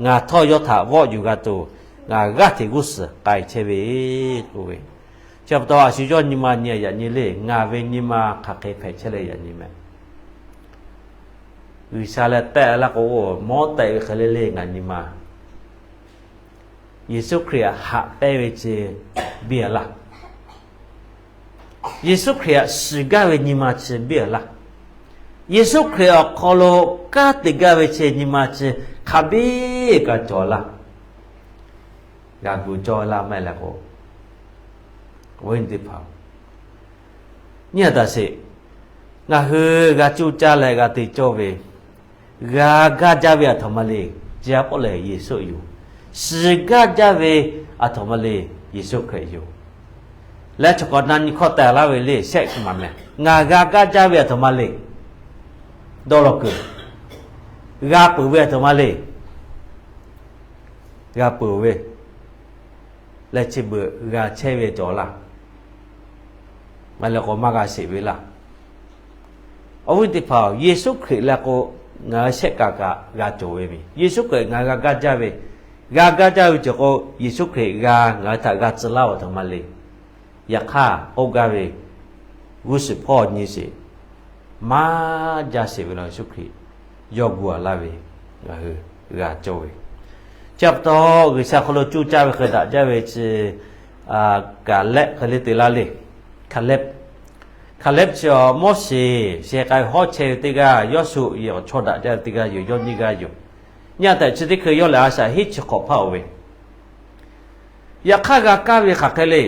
ngaˬ htawˇ yawˇ htaꞈ vawˆ yuˬ g'a tuˬ, ngaˬ g'aˇ hteꞈ g'uˇ suhˍ k'ai chehˇ ve k'oˆ ve. Chi pa taw, a shu yawˇ nyi ma nyi yaꞈ nyi le. Ngaˬ ve nyi ma hk'aˬ hk'e hpehꞈ chehˇ leh yaꞈ nyi mehˍ. G'uiˬsha leh tehˆ laˇ k'o, mawˉ tehˆ ve hk'e le le ngaˬ nyi ma. Yeˍsuˆ Hkriꞈ haꞈ pehnˇ ve chi biˇ a laˇ. Yeˍsuˆ Hkriꞈ htaꞈ shiˍ gaˇ ve nyi ma chi biˇ a laˇ. Yeˍsuˆ Hkriꞈ awˬ hk'aw lo kanˉ te gaˇ ve chi nyi ma chi hk'a biˇ kaꞈ cawˬ laˇ. G'a gu cawˇ laˇ maˇ heˆ leh k'o, awˬ viˉ teˇ hpaˍ, nyi a taˍ sheˍ. Ngaˬ hui g'a cuˇ caˇ leh g'a te cawˇ ve, g'a gaˇ jaˇ ve aˬ htoꞈ ma le. Chi a k'oˆ lehˬ, Yeˍsuˆ yoˬ. Shiˍ gaˇ jaˇ ve aˬ htoꞈ ma le. Yeˍsuˆ Hkriꞈ yoˬ. Leh chaw hk'awꞈ na nyi hkawˇ tehˬ laˇ ve le shehˆ hk'e maˬ mehˍ. Ngaˬ g'a gaˇ jaˇ ve aˬ htoꞈ ma le. Dawˇ law kuiˬ g'a peuˬ ve aˬ htoꞈ ma le. G'a peuˬ ve leh chi beuꞈ g'a chehˇ ve cawˬ laˇ. Maˇ heˆ leh k'o maˇ g'a sheˍ ve laˇ. Awˬ viˉ teˇ hpaˍ-oˬ, Yeˍsuˆ Hkriꞈ leh k'o, ngaˬ hui shehˆ kaꞈ kaꞈ g'a cawˬ ve mehˍ. Yeˍsuˆ Hkriꞈ ngaˬ hui g'a gaˇ jaˇ ve, g'a gaˇ jaˇ ve cawˬ k'o, Yeˍsuˆ Hkriꞈ g'a ngaˬ hui htaꞈ g'a tcuh laˇ ve aˬ htoꞈ ma le. Yaꞈ hk'aˇ k'oˆ gaˇ ve, g'uˇ suhˍ hpawˇ nyi sheˍ, maˇ jaˇ sheˍ ve law Yeˍsuˆ Hkriꞈ yawˇ gu a laˇ ve, ngaˬ hui g'a cawˇ ve. Chi pa taw, G'uiˬsha hk'aw lo cuˇ caˇ ve hk'e daꞈ jaˇ ve chi Kaˍlehˆ hk'e le te laˇ le. Kaˍlehˆ, Kaˍlehˆ chi Moˉseˍ sheh k'ai hawˉ chehˇ ve teˇ g'aˇ, Yawˇsuˆ yehˬ awˬ chawˇ daꞈ jaˇ ve teˇ g'aˇ yoˬ. Yawˇ nyiˇ g'aˇ yoˬ. Nyi a tehꞈ chi teˇ hkui yawˇ lehˬ a shaꞈ hiˉ chi hk'awꞈ hpaˇ oˬ ve. Yaꞈ hk'aˇ g'a kaˇ ve hk'aˬ hk'e le.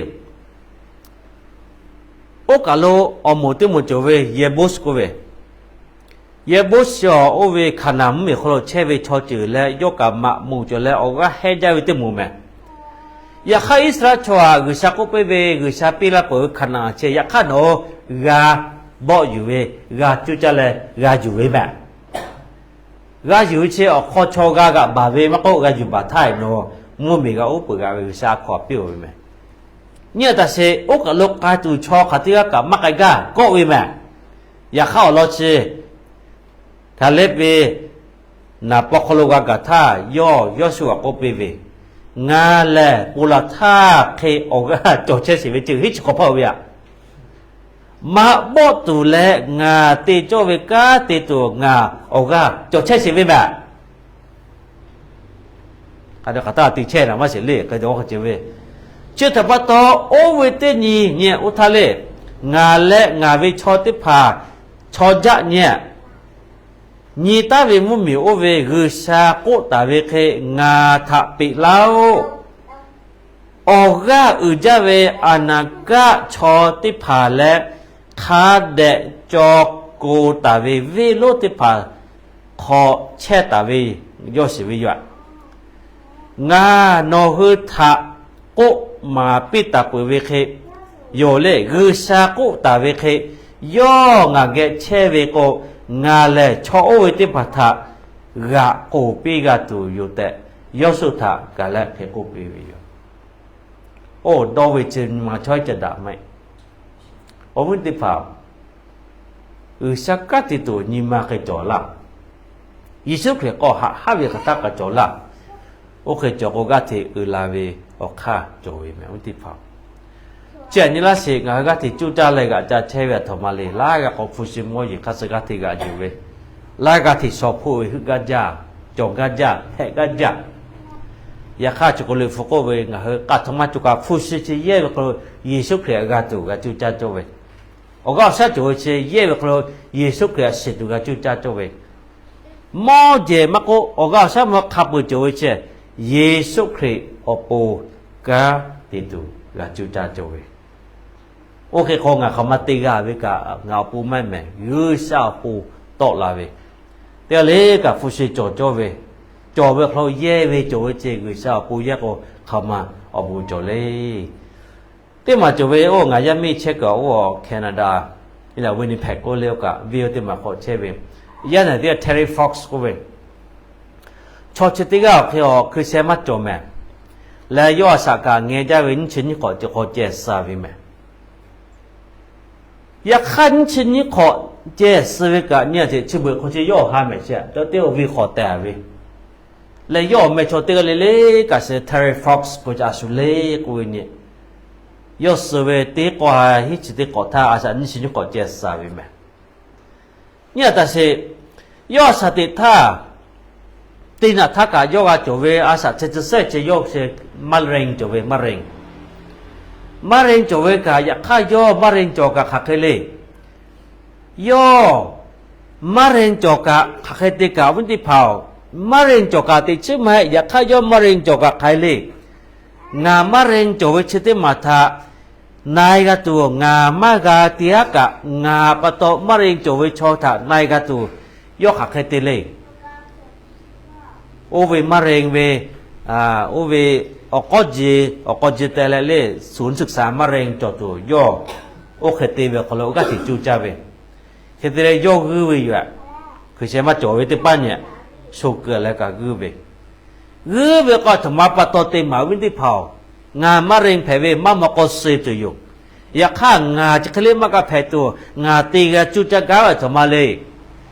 Oˇ kaˬ lo awˬ moˍ teˇ moˍ cawˬ ve Yeˍbuˆ k'oˆ ve, Yeˍbuˆ chi awˬ oˇ ve Hkaˍnanˍ mvuhˇmiˬ hk'aw lo chehˇ ve chaw ceuˬ leh yawˇ kaꞈ maꞈ moˍ cawˬ leh awˬ g'aˇ hehnˇ jaˇ ve teˇ moˍ mehˍ. Yaꞈ hk'aˇ Iˉsaˍreˍlaˆ chaw htaꞈ G'uiˬsha k'oˆ piˇ ve, G'uiˬsha piˇ laˇ peuˬ ve Hkaˍnanˍ chi yaꞈ hk'aˇ nawˬ g'a bawˆ yuˬ ve, g'a cuˇ caˇ leh g'a yuˬ ve mehˍ. G'a yuˬ ve chi awˬ hk'aw chaw g'a g'aꞈ baˬ ve maˇ k'oˆ, g'a yuˬ baˬ htaˇ nawˬ mvuhˇmiˬ g'a uˉ peunˍ g'a ve G'uiˬsha a hkaw-anˬ piˇ-oˬ ve mehˍ. Nyi a taˍ sheˍ, oˇ kaˬ lo k'ai tuˬ chaw hk'aˬ teˇ g'aˇ kaꞈ maˇ k'ai gaˇ kawˆ ve mehˍ. Yaꞈ hk'aˇ awˬ lawn chi Hkaˍlehˆ ve naˍ paw hk'aw lo g'a gaˬ htaˇ, yawˇ Yawˇsuˆ htaꞈ k'oˆ piˇ ve, Ngaˬ lehˬ ponˬ laˬ htaˇ hk'e awˬ g'aˇ cawˬ chehˇ sheˍ ve ceuˬ hiˉ chi hk'awꞈ hpaˇ oˬ ve aꞈ. Maꞈ bawˆ tuˬ leh ngaˬ te cawˇ ve kanˉ te tuˬ ngaˬ awˬ g'aˇ cawˬ chehˇ sheˍ ve mehˍ. Hk'aˬ htaˇ te chehˇ naˍ maˇ sheˍ le, k'ai te k'o hk'a ce ve. Chi htaꞈ pa taw, oˇ ve teˇ nyi nyi oˇ htaˇ le, ngaˬ leh ngaˬ ve chaw teˇ hpaˍ chaw jaˆ nyi nyi taˉ ve mvuhˇmiˬ oˇ ve G'uiˬsha k'oˆ taˍ ve hk'e ngaˬ htaꞈ peꞈ laˇ-oˆ. Awˬ g'aˇ uiˍ jaˇ ve aˬ naˍ kaˆ chaw teˇ hpaˍ leh hk'a dehꞈ caw ko taˍ ve venˇ lonˉ teˇ hpaˍ hk'aw chehˇ taˍ ve yawˇ shiˍ ve yoˬ. Ngaˬ nawˬ hui htaꞈ k'oˆ maˍ piˇ taˍ peuˬ ve hk'e, yoˬ le, G'uiˬsha k'oˆ taˍ ve hk'e, yawˇ ngaˬ geh chehˇ ve k'o, ngaˬ lehˬ chaw oˇ ve teˇ hpaˍ htaꞈ g'aꞈ k'oˍ piˇ g'a tuˬ yoˬ tehꞈ, Yawˇsuˆ htaꞈ Kaˍlehˆ hk'e k'oˆ piˇ ve yoˬ. Oˇ dawˇ ve chi nyi ma chaweh ca daꞈ maˇ heˆ. Awˬ viˉ teˇ hpaˍ, G'uiˬsha kanˉ te tuˬ nyi ma hk'e cawˬ laˇ. Yeˍsuˆ Hkriꞈ k'awꞈ haꞈ haˉ ve hk'aˬ htaˇ kaꞈ cawˬ laˇ. Oˇ hk'e cawˬ k'o g'aˇ hteꞈ uiˍ la ve awˬ hk'aˇ cawˬ ve mehˍ, awˬ viˉ teˇ hpaˍ. Chi aꞈ nyi laˇ sheˍ, ngaˬ hui g'aˇ hteꞈ cuˇ caˇ leh g'aꞈ ca chehˇ ve aˬ htoꞈ ma le. Laiˉ g'aˇ k'awꞈ hpu shi mawˇ yeˬ hk'a suh g'aˇ hteꞈ g'aꞈ yuˬ ve, laiˉ g'aˇ hteꞈ shaw hpoˆ ve heuˆ gaˇ jaˇ, cawˬ gaˇ jaˇ, hpehꞈ gaˇ jaˇ. Yaꞈ hk'aˇ, chi k'o Liꞈ hpu k'oˆ ve, ngaˬ hui k'aˬ htoꞈ ma cawˬ kaꞈ hpu shi chi yehˇ ve hk'aw lo Yeˍsuˆ Hkriꞈ g'a tuˬ g'a cuˇ caˇ cawˇ ve, awˬ g'aˇ awˬ shaˉ cawˬ ve chi yehˇ ve hk'aw lo Yeˍsuˆ Hkriꞈ htaꞈ shiˍ tuˬ g'a cuˇ caˇ cawˇ ve, mawˇ jehˬ maˇ k'oˆ, awˬ g'aˇ awˬ shaˉ mvuhˇ hk'a peuˬ cawˬ ve chi Yeˍsuˆ Hkriꞈ awˬ pon kanˉ te tuˬ g'a cuˇ caˇ cawˇ ve. Oˇ hk'e hk'aw ngaˬ hk'aˬ ma te g'a ve kaꞈ ngaˬ awˬ pon maˇ heˆ mehˍ, G'uiˬsha awˬ pon tawˆ la ve. Teˇ g'aˇ le kaꞈ hpu shi cawˬ cawˇ ve, cawˬ ve hk'aw lo yehˇ ve cawˬ ve ceh G'uiˬsha awˬ pon yehˇ k'o, hk'aˬ ma awˬ bon cawˬ le. Teˇ maˬ cawˬ ve, oˇ ngaˬ yaˇ miˇ chehˇ kaꞈ oˇ Canada Winnipeg k'oˆ le, oˇ kaꞈ venˇ teˇ maˬ k'awꞈ chehˇ ve. Yaˇ naˬ teˇ g'aˇ Terry Fox k'oˆ ve, chaw chi teˇ g'aˇ awˬ hk'e a Hkriꞈ sheh maˇ cawˬ mehˍ. Leh yawˇ a shaꞈ kaꞈ ngeh jaˇ ve nyiˇ chi nyiˇ hk'awꞈ ceh k'awꞈ ceh suh ve mehˍ. Yaꞈ hk'aˇ nyiˇ chi nyiˇ hk'awꞈ ceh suh ve kaꞈ nyi a ceꞈ chi beuꞈ hk'aw ceh yawˇ awˬ ha mehˍ chi a, caw teˇ awˬ ve k'awꞈ tehˬ ve. Leh yawˇ awˬ meh chaw teˇ g'aˇ le le kaꞈ shehˍ Terry Fox k'oˆ ve a shu le k'oˆ ve nyi. Yawˇ suh ve teˇ k'awˇ ha hiˉ chi teˇ hk'awꞈ htaˇ a shaꞈ nyiˇ chi nyiˇ hk'awꞈ ceh suh ve mehˍ. Nyi a taꞈ sheˍ, yawˇ a shaꞈ teꞈ htaˇ, teˇ naꞈ htaˇ kaꞈ yawˇ g'a cawˬ ve a shaꞈ chi tcuh sehˉ ceh yawˇ chi maˇ reˇ cawˬ ve maˇ reˇ. Maˇ reˇ cawˬ ve kaꞈ yaꞈ hk'aˇ yawˇ maˇ reˇ cawˬ kaꞈ hk'aˬ hk'e le. Yawˇ maˇ reˇ cawˬ kaꞈ hk'aˬ hk'e te kaꞈ awˬ viˉ teˇ hpaˍ-oˬ, maˇ reˇ cawˬ kaꞈ teꞈ chiˉ maˇ heˆ. Yaꞈ hk'aˇ yawˇ maˇ reˇ cawˬ kaꞈ hk'aˬ hk'e le. Ngaˬ maˇ reˇ cawˬ ve chi teˇ maˬ htaꞈ na e g'a tuˬ ngaˬ maˇ g'a te aˉ kaꞈ ngaˬ pa taw maˇ reˇ cawˬ ve chaw htaꞈ na e g'a tuˬ yawˇ hk'aˬ hk'e te le. Oˇ ve maˇ reˇ ve, oˇ ve awˬ k'awˇ ji, awˬ k'awˇ ji teh leh le, ศูนย์ศึกษามะเร็ง cawˬ tuˬ yawˇ oˇ hk'e te ve awˬ hk'aw lo g'aˇ hteꞈ cuˇ caˇ ve. Hk'e te leh yawˇ g'uiˇ ve yoˬ. Hkriꞈ sheh maˇ cawˬ ve teˇ paˇ nyi sho keu leh kaꞈ g'uiˇ ve. G'uiˇ ve k'o, a htoꞈ ma pa taw te maˍ viˉ teˇ hpaˍ-oˬ, ngaˬ maˇ reˇ hpehꞈ ve maˇ maw k'aw suh tuˬ yoˬ. Yaꞈ hk'aˇ ngaˬ chi hk'e le maˇ g'a hpehꞈ tuˬ, ngaˬ te g'a cuˇ caˇ gaˇ ve a htoꞈ ma le.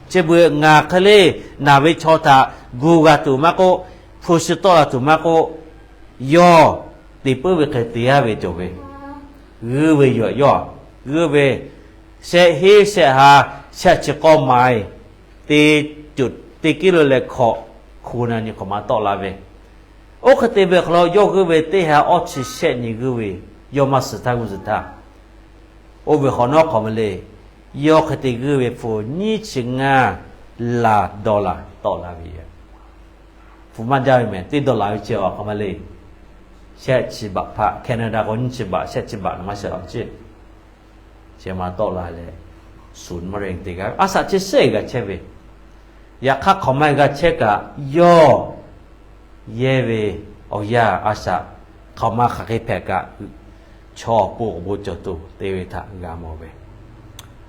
Chi beuꞈ ngaˬ hk'e le naˬ ve chaw htaꞈ gu g'a tuˬ maˇ k'oˆ, hpu shi tawˆ la tuˬ maˇ k'oˆ, yawˇ te puiˉ ve hk'e te yaˇ ve cawˬ ve. G'uiˇ ve yoˬ. Yawˇ g'uiˇ ve, shehˆ hinˉ shehˆ ha, shehˆ chi k'awˇ maiˍ, teˇ cuˬ teˇ kiˇ lo leh hkawꞈ hku na nyi hk'awꞈ ma tawˆ la ve. Oˇ hk'e te ve awˬ hk'aw lo yawˇ g'uiˇ ve teˇ ha awˇ chi shehˆ nyi g'uiˇ ve, yawˇ maˇ suh htaˇ g'uiˇ suh htaˇ. Oˇ ve hk'awꞈ nawˉ hk'awꞈ ma le, yawˇ hk'e te g'uiˇ ve hpu nyiˇ chi ngaˇ laˬ dollar tawˆ la ve yoˬ. Hpu maˇ jaˇ ve mehˍ, teˇ dollar ve chi awˬ hk'awꞈ ma le, shehˆ chi baꞈ hpaˆ, Canada k'o nyiˇ chi baꞈ, shehˆ chi baꞈ na maˇ shehˍ laˬ ceˇ. Chi ma tawˆ la leh, ศูนย์มะเร็ง te g'a ve a shaꞈ chi shehˆ g'a chehˇ ve. Yaꞈ hk'aˇ hk'awꞈ ma g'a chehˇ kaꞈ yawˇ yehˇ ve awˬ yanˇ a shaꞈ hk'awꞈ ma hk'aˬ hk'e hpehꞈ kaꞈ, chaw awˬ pon awˬ bon cawˬ tuˬ te ve htaꞈ g'a mawˬ ve.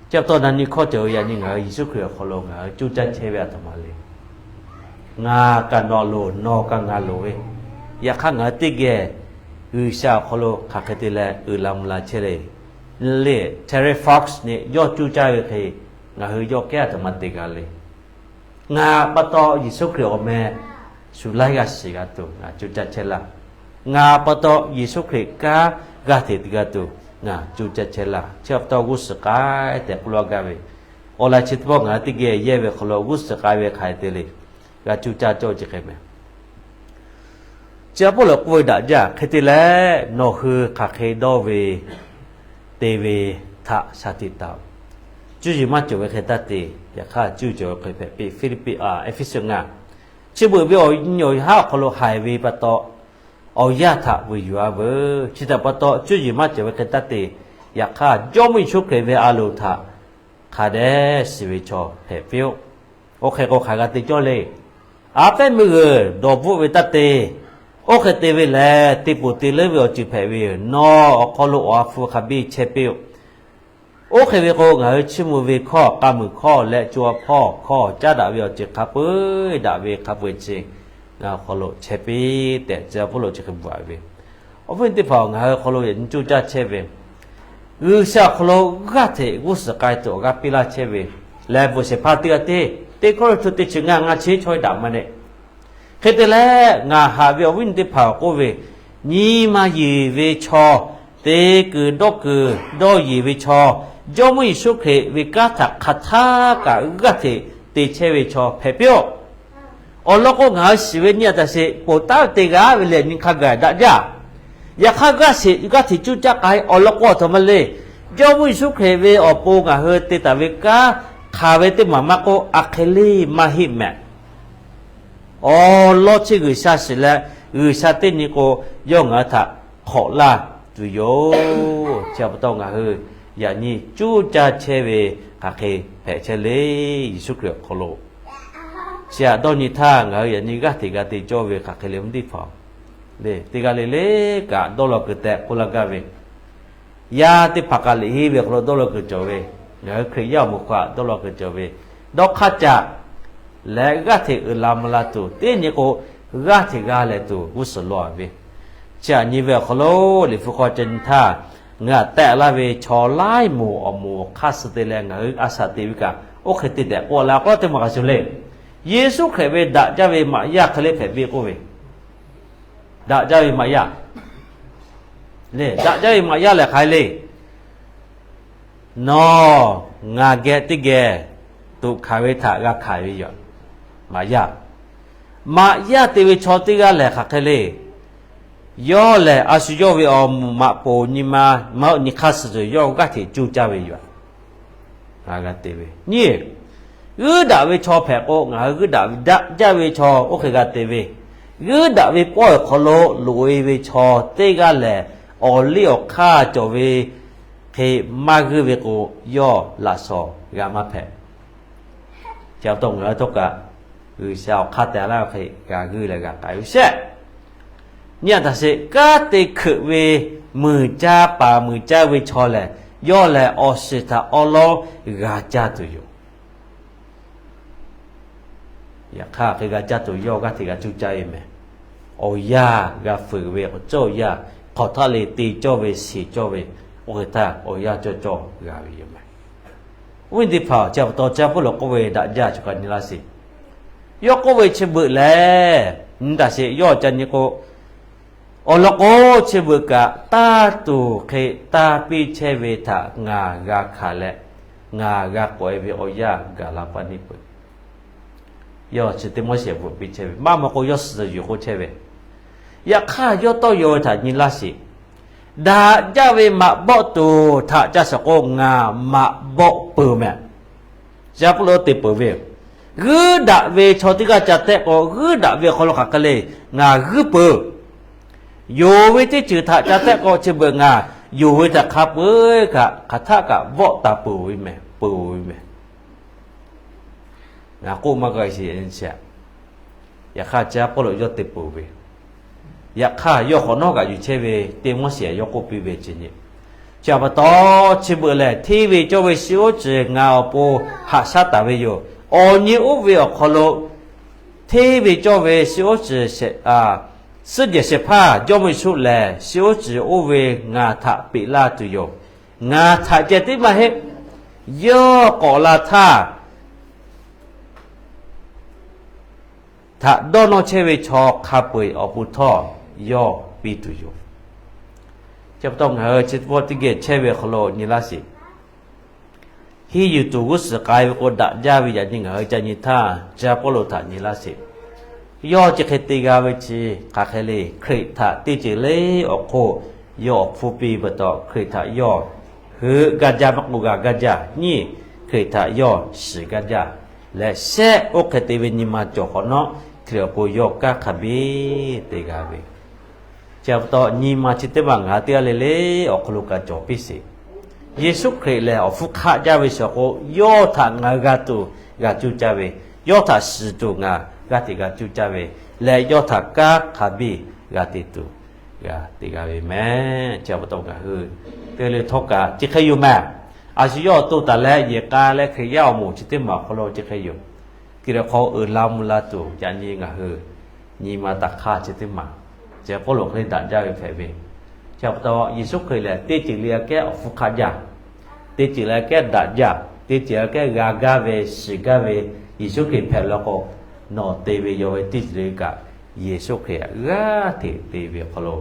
Chi pa taw na nyi hkawˇ cawˬ ve yaꞈ nyi ngaˬ hui Yeˍsuˆ Hkriꞈ awˬ hk'aw lo ngaˬ hui cuˇ caˇ chehˇ ve a htoꞈ ma le. Ngaˬ kaꞈ nawˬ loˍ, nawˬ kaꞈ ngaˬ loˍ ve, yaꞈ hk'aˇ ngaˬ hui teˇ geh G'uiˬsha awˬ hk'aw lo hk'aˬ hk'e te leh uiˍ la mvuh la chehˇ le. Le, Terry Fox nyi yawˇ cuˇ caˇ ve hk'e ngaˬ hui yawˇ kehˉ a htoꞈ ma te g'a le. Ngaˬ pa taw Yeˍsuˆ Hkriꞈ awˬ meh shu laiˉ g'aˇ shiˍ g'a tuˬ ngaˬ cuˇ caˇ chehˇ laˇ. Ngaˬ pa taw Yeˍsuˆ Hkriꞈ kanˉ g'aˇ hteꞈ te g'a tuˬ ngaˬ cuˇ caˇ chehˇ laˇ. Chi pa taw g'uˇ suhˍ k'ai tehꞈ k'oˆ laˇ gaˇ ve, awˬ laꞈ chi teˇ pawˆ ngaˬ hui teˇ geh yehˇ ve hk'aw lo g'uˇ suhˍ k'ai ve hk'aˬ hk'e te le, g'a cuˇ caˇ cawˇ ve chi hk'e mehˍ. Chi a pawˆ lawˬ k'oˆ ve daꞈ jaˇ hk'e te leh, nawˬ hui hk'aˬ hk'e dawˇ ve te ve htaꞈ shaˍ tiꞈ taˍ-oˬ. Cuˇ yiˍ maˇ cawˬ ve hk'e taˇ te, yaꞈ hk'aˇ cuˇ cawˬ ve hk'e hpehꞈ piˇ. Hpiˇliˇpiˆ, Eˇfeˇsuꞈ ngaˬ, chi beuꞈ ve awˬ nyi awˬ haˉ awˬ hk'aw lo haiˬ ve pa taw, awˬ yanˇ htaꞈ vuiˬ yuˬ-a veuˬ. Chi htaꞈ pa taw cuˇ yiˍ maˇ cawˬ ve hk'e taˇ te, yaꞈ hk'aˇ Jawˇmawˇ Yeˍsuˆ Hkriꞈ ve a loˍ htaꞈ hk'a dehꞈ shiˍ ve chaw hpehꞈ piˇ-oˆ. Oˇ hk'e k'o hk'aˬ g'a te cawˇ le. A pehˉ meuˇ g'uiˬ dawˬ bvuhˆ ve taˇ te. Oˇ hk'e te ve lehˬ, te poˬ te leuˉ ve awˬ ceuˬ hpehꞈ ve yoˬ. Nawˬ awˬ hk'aw lo awˬ ha hpu hk'a biˇ chehˇ piˇ-oˆ. Oˇ hk'e ve k'o, ngaˬ hui chiˇ mvuh ve hkawˇ, k'a muiˬ hkawˇ leh co ha hpawˇ hkawˇ caˉ daꞈ ve awˬ ceuˬ hk'a peu-eˬ daꞈ ve hk'a peu-eˬ chi ngaˬ awˬ hk'aw lo chehˇ piˇ tehꞈ, chi a pawˆ lo chi hk'e bvuhꞈ ve. Awˬ viˉ teˇ hpaˍ-oˬ, ngaˬ hui awˬ hk'aw lo yaꞈ nyi cuˇ caˇ chehˇ ve, G'uiˬsha awˬ hk'aw lo g'aˇ hteꞈ g'uˇ suhˍ k'ai tuˬ awˬ g'aˇ piˇ laˇ chehˇ ve, lehˬ bvuhꞈ shehˍ hpaˇ teˇ g'aˇ tiˉ, teˇ hkawˇ lo hto teˇ chi ngaˇ, ngaˇ chi chaw daꞈ maˇ heˆ. Hk'e te leh, ngaˬ haꞈ ve awˬ viˉ teˇ hpaˍ k'oˆ ve, nyi ma yeˬ ve chaw, te kuiˬ dawˇ kuiˬ dawˇ yeˬ ve chaw, Jawˇmawˇ Yeˍsuˆ Hkriꞈ ve kanˉ htaꞈ hk'aˬ htaˇ kaꞈ g'aˇ hteꞈ te chehˇ ve chaw hpehꞈ piˇ-oˆ. Awˬ lawn k'o, ngaˬ hui shiˍ ve nyi a taꞈ sheˍ, poˬ taˉ te g'a ve lehˬ nyi hk'a gaˬ daꞈ jaˇ. Yaꞈ hk'aˇ g'aˇ hteꞈ cuˇ caˇ k'ai, awˬ lawn k'o a htoꞈ ma le. Jawˇmawˇ Yeˍsuˆ Hkriꞈ ve awˬ pon ngaˬ hui te taˍ ve kanˉ hk'aˬ ve teˇ maˬ maˇ k'oˆ, a hk'e le maˇ heˆ mehˍ. Awˬ lawn chi G'uiˬsha shiˍ leh, G'uiˬsha teˇ nyi k'o, yawˇ ngaˬ hui htaꞈ hk'awꞈ laˇ tuˬ yoˬ. Chi pa taw ngaˬ hui yaꞈ nyi cuˇ caˇ chehˇ ve hk'aˬ hk'e hpehꞈ chehˇ le. Yeˍsuˆ Hkriꞈ awˬ hk'aw lo chi htaꞈ dawˇ nyi htaˇ, ngaˬ hui yaꞈ nyi g'aˇ hteꞈ g'a te cawˇ ve hk'aˬ hk'e le, awˬ viˉ teˇ hpaˍ-oˬ. Teˇ g'aˇ le le kaꞈ dawˇ law kuiˬ tehꞈ k'oˆ laˇ gaˇ ve, yaˇ teˇ hpaˍ kaꞈ liꞈ henˇ ve awˬ hk'aw lo dawˇ law kuiˬ cawˬ ve, Ngaˬ hui Hkriꞈ yaˇ awˬ moˍ hk'aw dawˇ law keu cawˬ ve dawˇ hk'aˇ caꞈ leh g'aˇ hteꞈ uiˍ la mvuh la tuˬ, teˇ nyi k'o, g'aˇ hteꞈ g'a lehˬ tuˬ g'uˇ suhˍ law ve. Chi aꞈ nyi ve awˬ hk'aw lo Liꞈ hpu hk'aw ca nyi htaˇ, ngaˬ tehꞈ laˇ ve chaw laiˉ moˍ awˬ moˍ awˬ hk'aˇ suh te leh ngaˬ hui a shaꞈ teꞈ ve kaꞈ, oˇ hk'e te tehꞈ k'oˆ la k'oˆ teˇ maˬ hk'a shuˍ le. Yeˍsuˆ Hkriꞈ ve daꞈ jaˇ ve maꞈ yaˇ hk'e le hpehꞈ ve k'oˆ ve, daꞈ jaˇ ve maꞈ yaˇ le, daꞈ jaˇ ve maꞈ yaˇ lehˬ hk'aˬ hk'e le. Nawˬ ngaˬ geh teˇ geh tuꞈ hkanˍ ve htaꞈ g'a hkanˍ ve yoˬ. Maꞈ yaˇ, maꞈ yaˇ te ve chaw teˇ g'aˇ lehˬ hk'aˬ hk'e le. Yawˇ lehˬ a shu yawˇ ve awˬ moˍ maꞈ poˍ nyi ma maˇ nyi hk'aˇ suh tuˬ yawˇ g'aˇ hteꞈ cuˇ caˇ ve yoˬ. Ngaˬ g'a te ve nyi, g'uiˇ daꞈ ve chaw hpehꞈ k'o, ngaˬ hui g'uiˇ daꞈ ve daꞈ jaˇ ve chaw oˇ hk'e g'a te ve, g'uiˇ daꞈ ve pawˆ awˬ hk'aw lo loꞈ-e ve chaw teˇ g'aˇ lehˬ, awˬ liˇ awˬ hk'aˇ cawˬ ve hk'e maˇ g'uiˇ ve k'o, yawˇ laꞈ shawnˍ g'a maˇ hpehꞈ. Chi pa taw ngaˬ hui htawˇ kaꞈ G'uiˬsha awˬ hk'aˇ tehꞈ laˇ ve hk'e g'a g'uiˇ leh g'a k'ai ve sheˆ. Nyi a htaꞈ sheˍ, kanˉ te hkeuꞈ ve muiˬ caˇ paˍ muiˬ caˇ ve chaw lehˬ, yawˇ lehˬ awˬ shiˍ htaꞈ awˉ lawˉ g'a caˇ tuˬ yoˬ. Yaꞈ hk'aˇ hk'e g'a caˇ tuˬ yawˇ g'aˇ hteꞈ g'a cuˇ caˇ ve mehˬ. Awˬ yanˇ g'a fuiˍ ve awˬ ceuˬ awˬ yanˇ hk'awꞈ htaˇ le te cawˇ ve shiˍ cawˇ ve, oˇ hk'e htaˇ awˬ yanˇ cawˇ cawˇ g'a ve yoˬ mehˬ. Oˇ ve teˇ hpaˍ chi pa taw chi pa taw k'oˆ ve daꞈ jaˇ chaw kaꞈ nyi laˇ sheˍ. Yawˇ k'oˆ ve chi beuꞈ lehˬ, nyi taˍ sheˍ, yawˇ ca nyi k'o, awˬ lawn k'o, chi beuꞈ kaꞈ tanˇ tuˬ hk'e tanˇ piˇ chehˇ ve htaꞈ ngaˬ g'a hkanˍ leh, ngaˬ g'a k'awꞈ-e ve awˬ yanˇ gaˬ la paˇ neˇ peuˬ. Yawˇ chi teˇ mawˇ shehˍ bvuhꞈ piˇ chehˇ ve maˇ maw k'o, yawˇ suh yuˬ k'oˆ chehˇ ve. Yaꞈ hk'aˇ yawˇ tawˇ yaw ve htaꞈ nyi laˇ sheˍ. Daꞈ jaˇ ve maꞈ bawˆ tuˬ htaꞈ ca shiˍ k'o, ngaˬ maꞈ bawˆ peuˬ mehˬ. Yaꞈ hk'aˇ lo te peuˬ ve, g'uiˇ daꞈ ve chaw teˇ g'aˇ ca tehˆ k'o, g'uiˇ daꞈ ve awˬ hk'aw lo hk'aˬ hk'e le, ngaˬ g'uiˇ peuˬ. Yonˍ ve teˇ ceuˬ htaꞈ ca tehˆ k'o, chi beuꞈ ngaˬ yonˍ ve htaꞈ hk'a peu-eˬ kaꞈ hk'aˬ htaˆ kaꞈ vawˆ taˍ peuˬ ve mehˬ, peuˬ ve mehˬ. Ngaˬ k'oˆ maˇ g'a sheˍ. Yaꞈ hk'aˇ chi a pawˆ lo yawˇ te peuˬ ve, yaꞈ hk'aˇ yawˇ hk'awꞈ nawˉ kaꞈ yuˬ chehˇ ve teˇ mawˇ shehˍ yawˇ k'oˆ piˇ ve ce nyi. Chi pa taw, chi beuꞈ lehˬ hteˇ ve cawˇ ve shiˍ oˉ ciˬ ngaˬ awˬ pon haꞈ shaˉ taˍ ve yoˬ. Awˬ nyi oˇ ve awˬ hk'aw lo hteˇ ve cawˇ ve shiˍ oˉ ciˬ, suhˉ jehˬ shehˍ hpaˇ Jawˇmawˇ Yeˍsuˆ lehˬ, shiˍ oˉ ciˬ oˇ ve ngaˬ htaꞈ peꞈ laˇ tuˬ yoˬ. Ngaˬ htaꞈ ceh tiˉ maˇ heˆ, yawˇ k'awꞈ la htaˇ htaꞈ dawˇ nawˇ chehˇ ve chaw hk'a peu-eˬ awˬ pon htawˇ yawˇ piˇ tuˬ yoˬ. Chi pa taw ngaˬ hui chi teˇ geh chehˇ ve awˬ hk'aw lo nyi laˇ sheˍ. Henˇ yuˬ tuˬ g'uˇ suhˍ k'ai ve k'o, daꞈ jaˇ ve yaꞈ nyi ngaˬ hui ca nyi htaˇ, ca Pawˇluꞈ htaꞈ nyi laˇ sheˍ. Yawˇ chi hk'e te g'a ve chi hk'aˬ hk'e le, Hkriꞈ htaꞈ teˇ ceuˬ le awˬ hk'oˆ yawˇ awˬ hpfuhˇ piˇ pa taw, Hkriꞈ htaꞈ yawˇ heuꞈ gaˇ jaˇ maˇ k'oˆ, g'a gaˇ jaˇ nyi. Hkriꞈ htaꞈ yawˇ shiˍ gaˇ jaˇ leh, shehˆ oˇ hk'e te ve nyi ma cawˬ hk'awꞈ nawˉ, Hkriꞈ awˬ pon yawˇ kanˉ hk'a biˇ te g'a ve. Chi pa taw nyi ma chi teˇ maˬ ngaˬ hui teˇ g'aˇ le le awˬ hk'aw lo kaꞈ cawˬ piˇ sheˍ. Yeˍsuˆ Hkriꞈ lehˬ awˬ hpfuhˇ hk'aˆ jaˇ ve shawˍ k'o, yawˇ htaꞈ ngaˬ hui g'a tuˬ g'a cuˇ caˇ ve, yawˇ htaꞈ shiˍ tuˬ ngaˬ g'aˇ hteꞈ g'a cuˇ caˇ ve leh, yawˇ htaꞈ kanˉ hk'a biˇ g'a te tuˬ g'a te g'a ve mehˬ. Chi pa taw ngaˬ hui te le htawˇ kaꞈ chi hk'e yoˬ mehˬ. A shu yawˇ awˬ to taˍ leh yehˬ k'a leh Hkriꞈ yaˇ awˬ moˍ chi teˇ maˬ awˬ hk'aw lo chi hk'e yoˬ. Hkriꞈ hk'aw uiˍ la mvuh la tuˬ yaꞈ nyi ngaˬ hui nyi ma taꞈ hk'aˇ chi teˇ maˬ, ceh Pawˇluꞈ hk'e le daꞈ jaˇ ve hpehꞈ ve. Chi pa taw Yeˍsuˆ Hkriꞈ lehˬ teˇ ceuˬ le aꞈ kehˉ awˬ hpfuhˇ hk'aˆ jaˇ, teˇ ceuˬ le aꞈ kehˉ daꞈ jaˇ, teˇ ceuˬ aꞈ kehˉ g'a gaˇ ve shiˍ gaˇ ve Yeˍsuˆ Hkriꞈ hpehꞈ la k'o, nawˬ te ve yaw ve teˇ ceuˬ le kaꞈ Yeˍsuˆ Hkriꞈ g'aˇ hteꞈ te ve awˬ hk'aw lo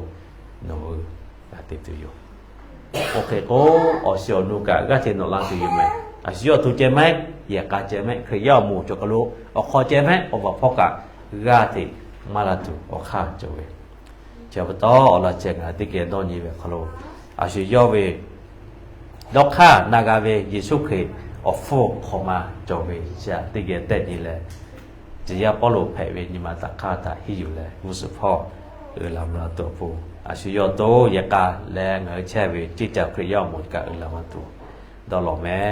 nawˬ hui g'a te tuˬ yoˬ. Oˇ hk'e k'o, awˬ shiˍ awˬ nu kaꞈ g'aˇ hteꞈ nawꞈ la tuˬ yoˬ mehˬ. A shu yawˇ awˬ to ceh mehˉ, yehˬ k'a ceh mehˉ, Hkriꞈ yaˇ awˬ moˍ cawˬ kaˬ lo awˬ hk'aw ceh mehˉ, awˬ baˬ hpawˇ kaꞈ g'aˇ hteꞈ maˇ la tuˬ awˬ hk'aˇ cawˬ ve. Chi pa taw awˬ laꞈ ceh ngaˬ hui teˇ geh dawˇ nyi ve hk'aw lo, a shu yawˇ ve dawˇ hk'aˇ na g'a ve Yeˍsuˆ Hkriꞈ awˬ hpfuhˇ hk'awꞈ ma cawˬ ve chi htaꞈ teˇ geh tehˆ nyi leh, Tcuh yaˇ Pawˇluꞈ hpehꞈ ve nyi ma taꞈ hk'aˇ htaꞈ henˇ yuˬ leh g'uˇ suhˍ hpawˇ uiˍ la mvuh la tuˬ awˬ pon, a shu yawˇ awˬ to yehˬ k'a leh ngaˬ hui chehˇ ve ceˇ caˬ Hkriꞈ yaˇ awˬ moˍ kaꞈ uiˍ la mvuh la tuˬ dawˇ law mehˬ.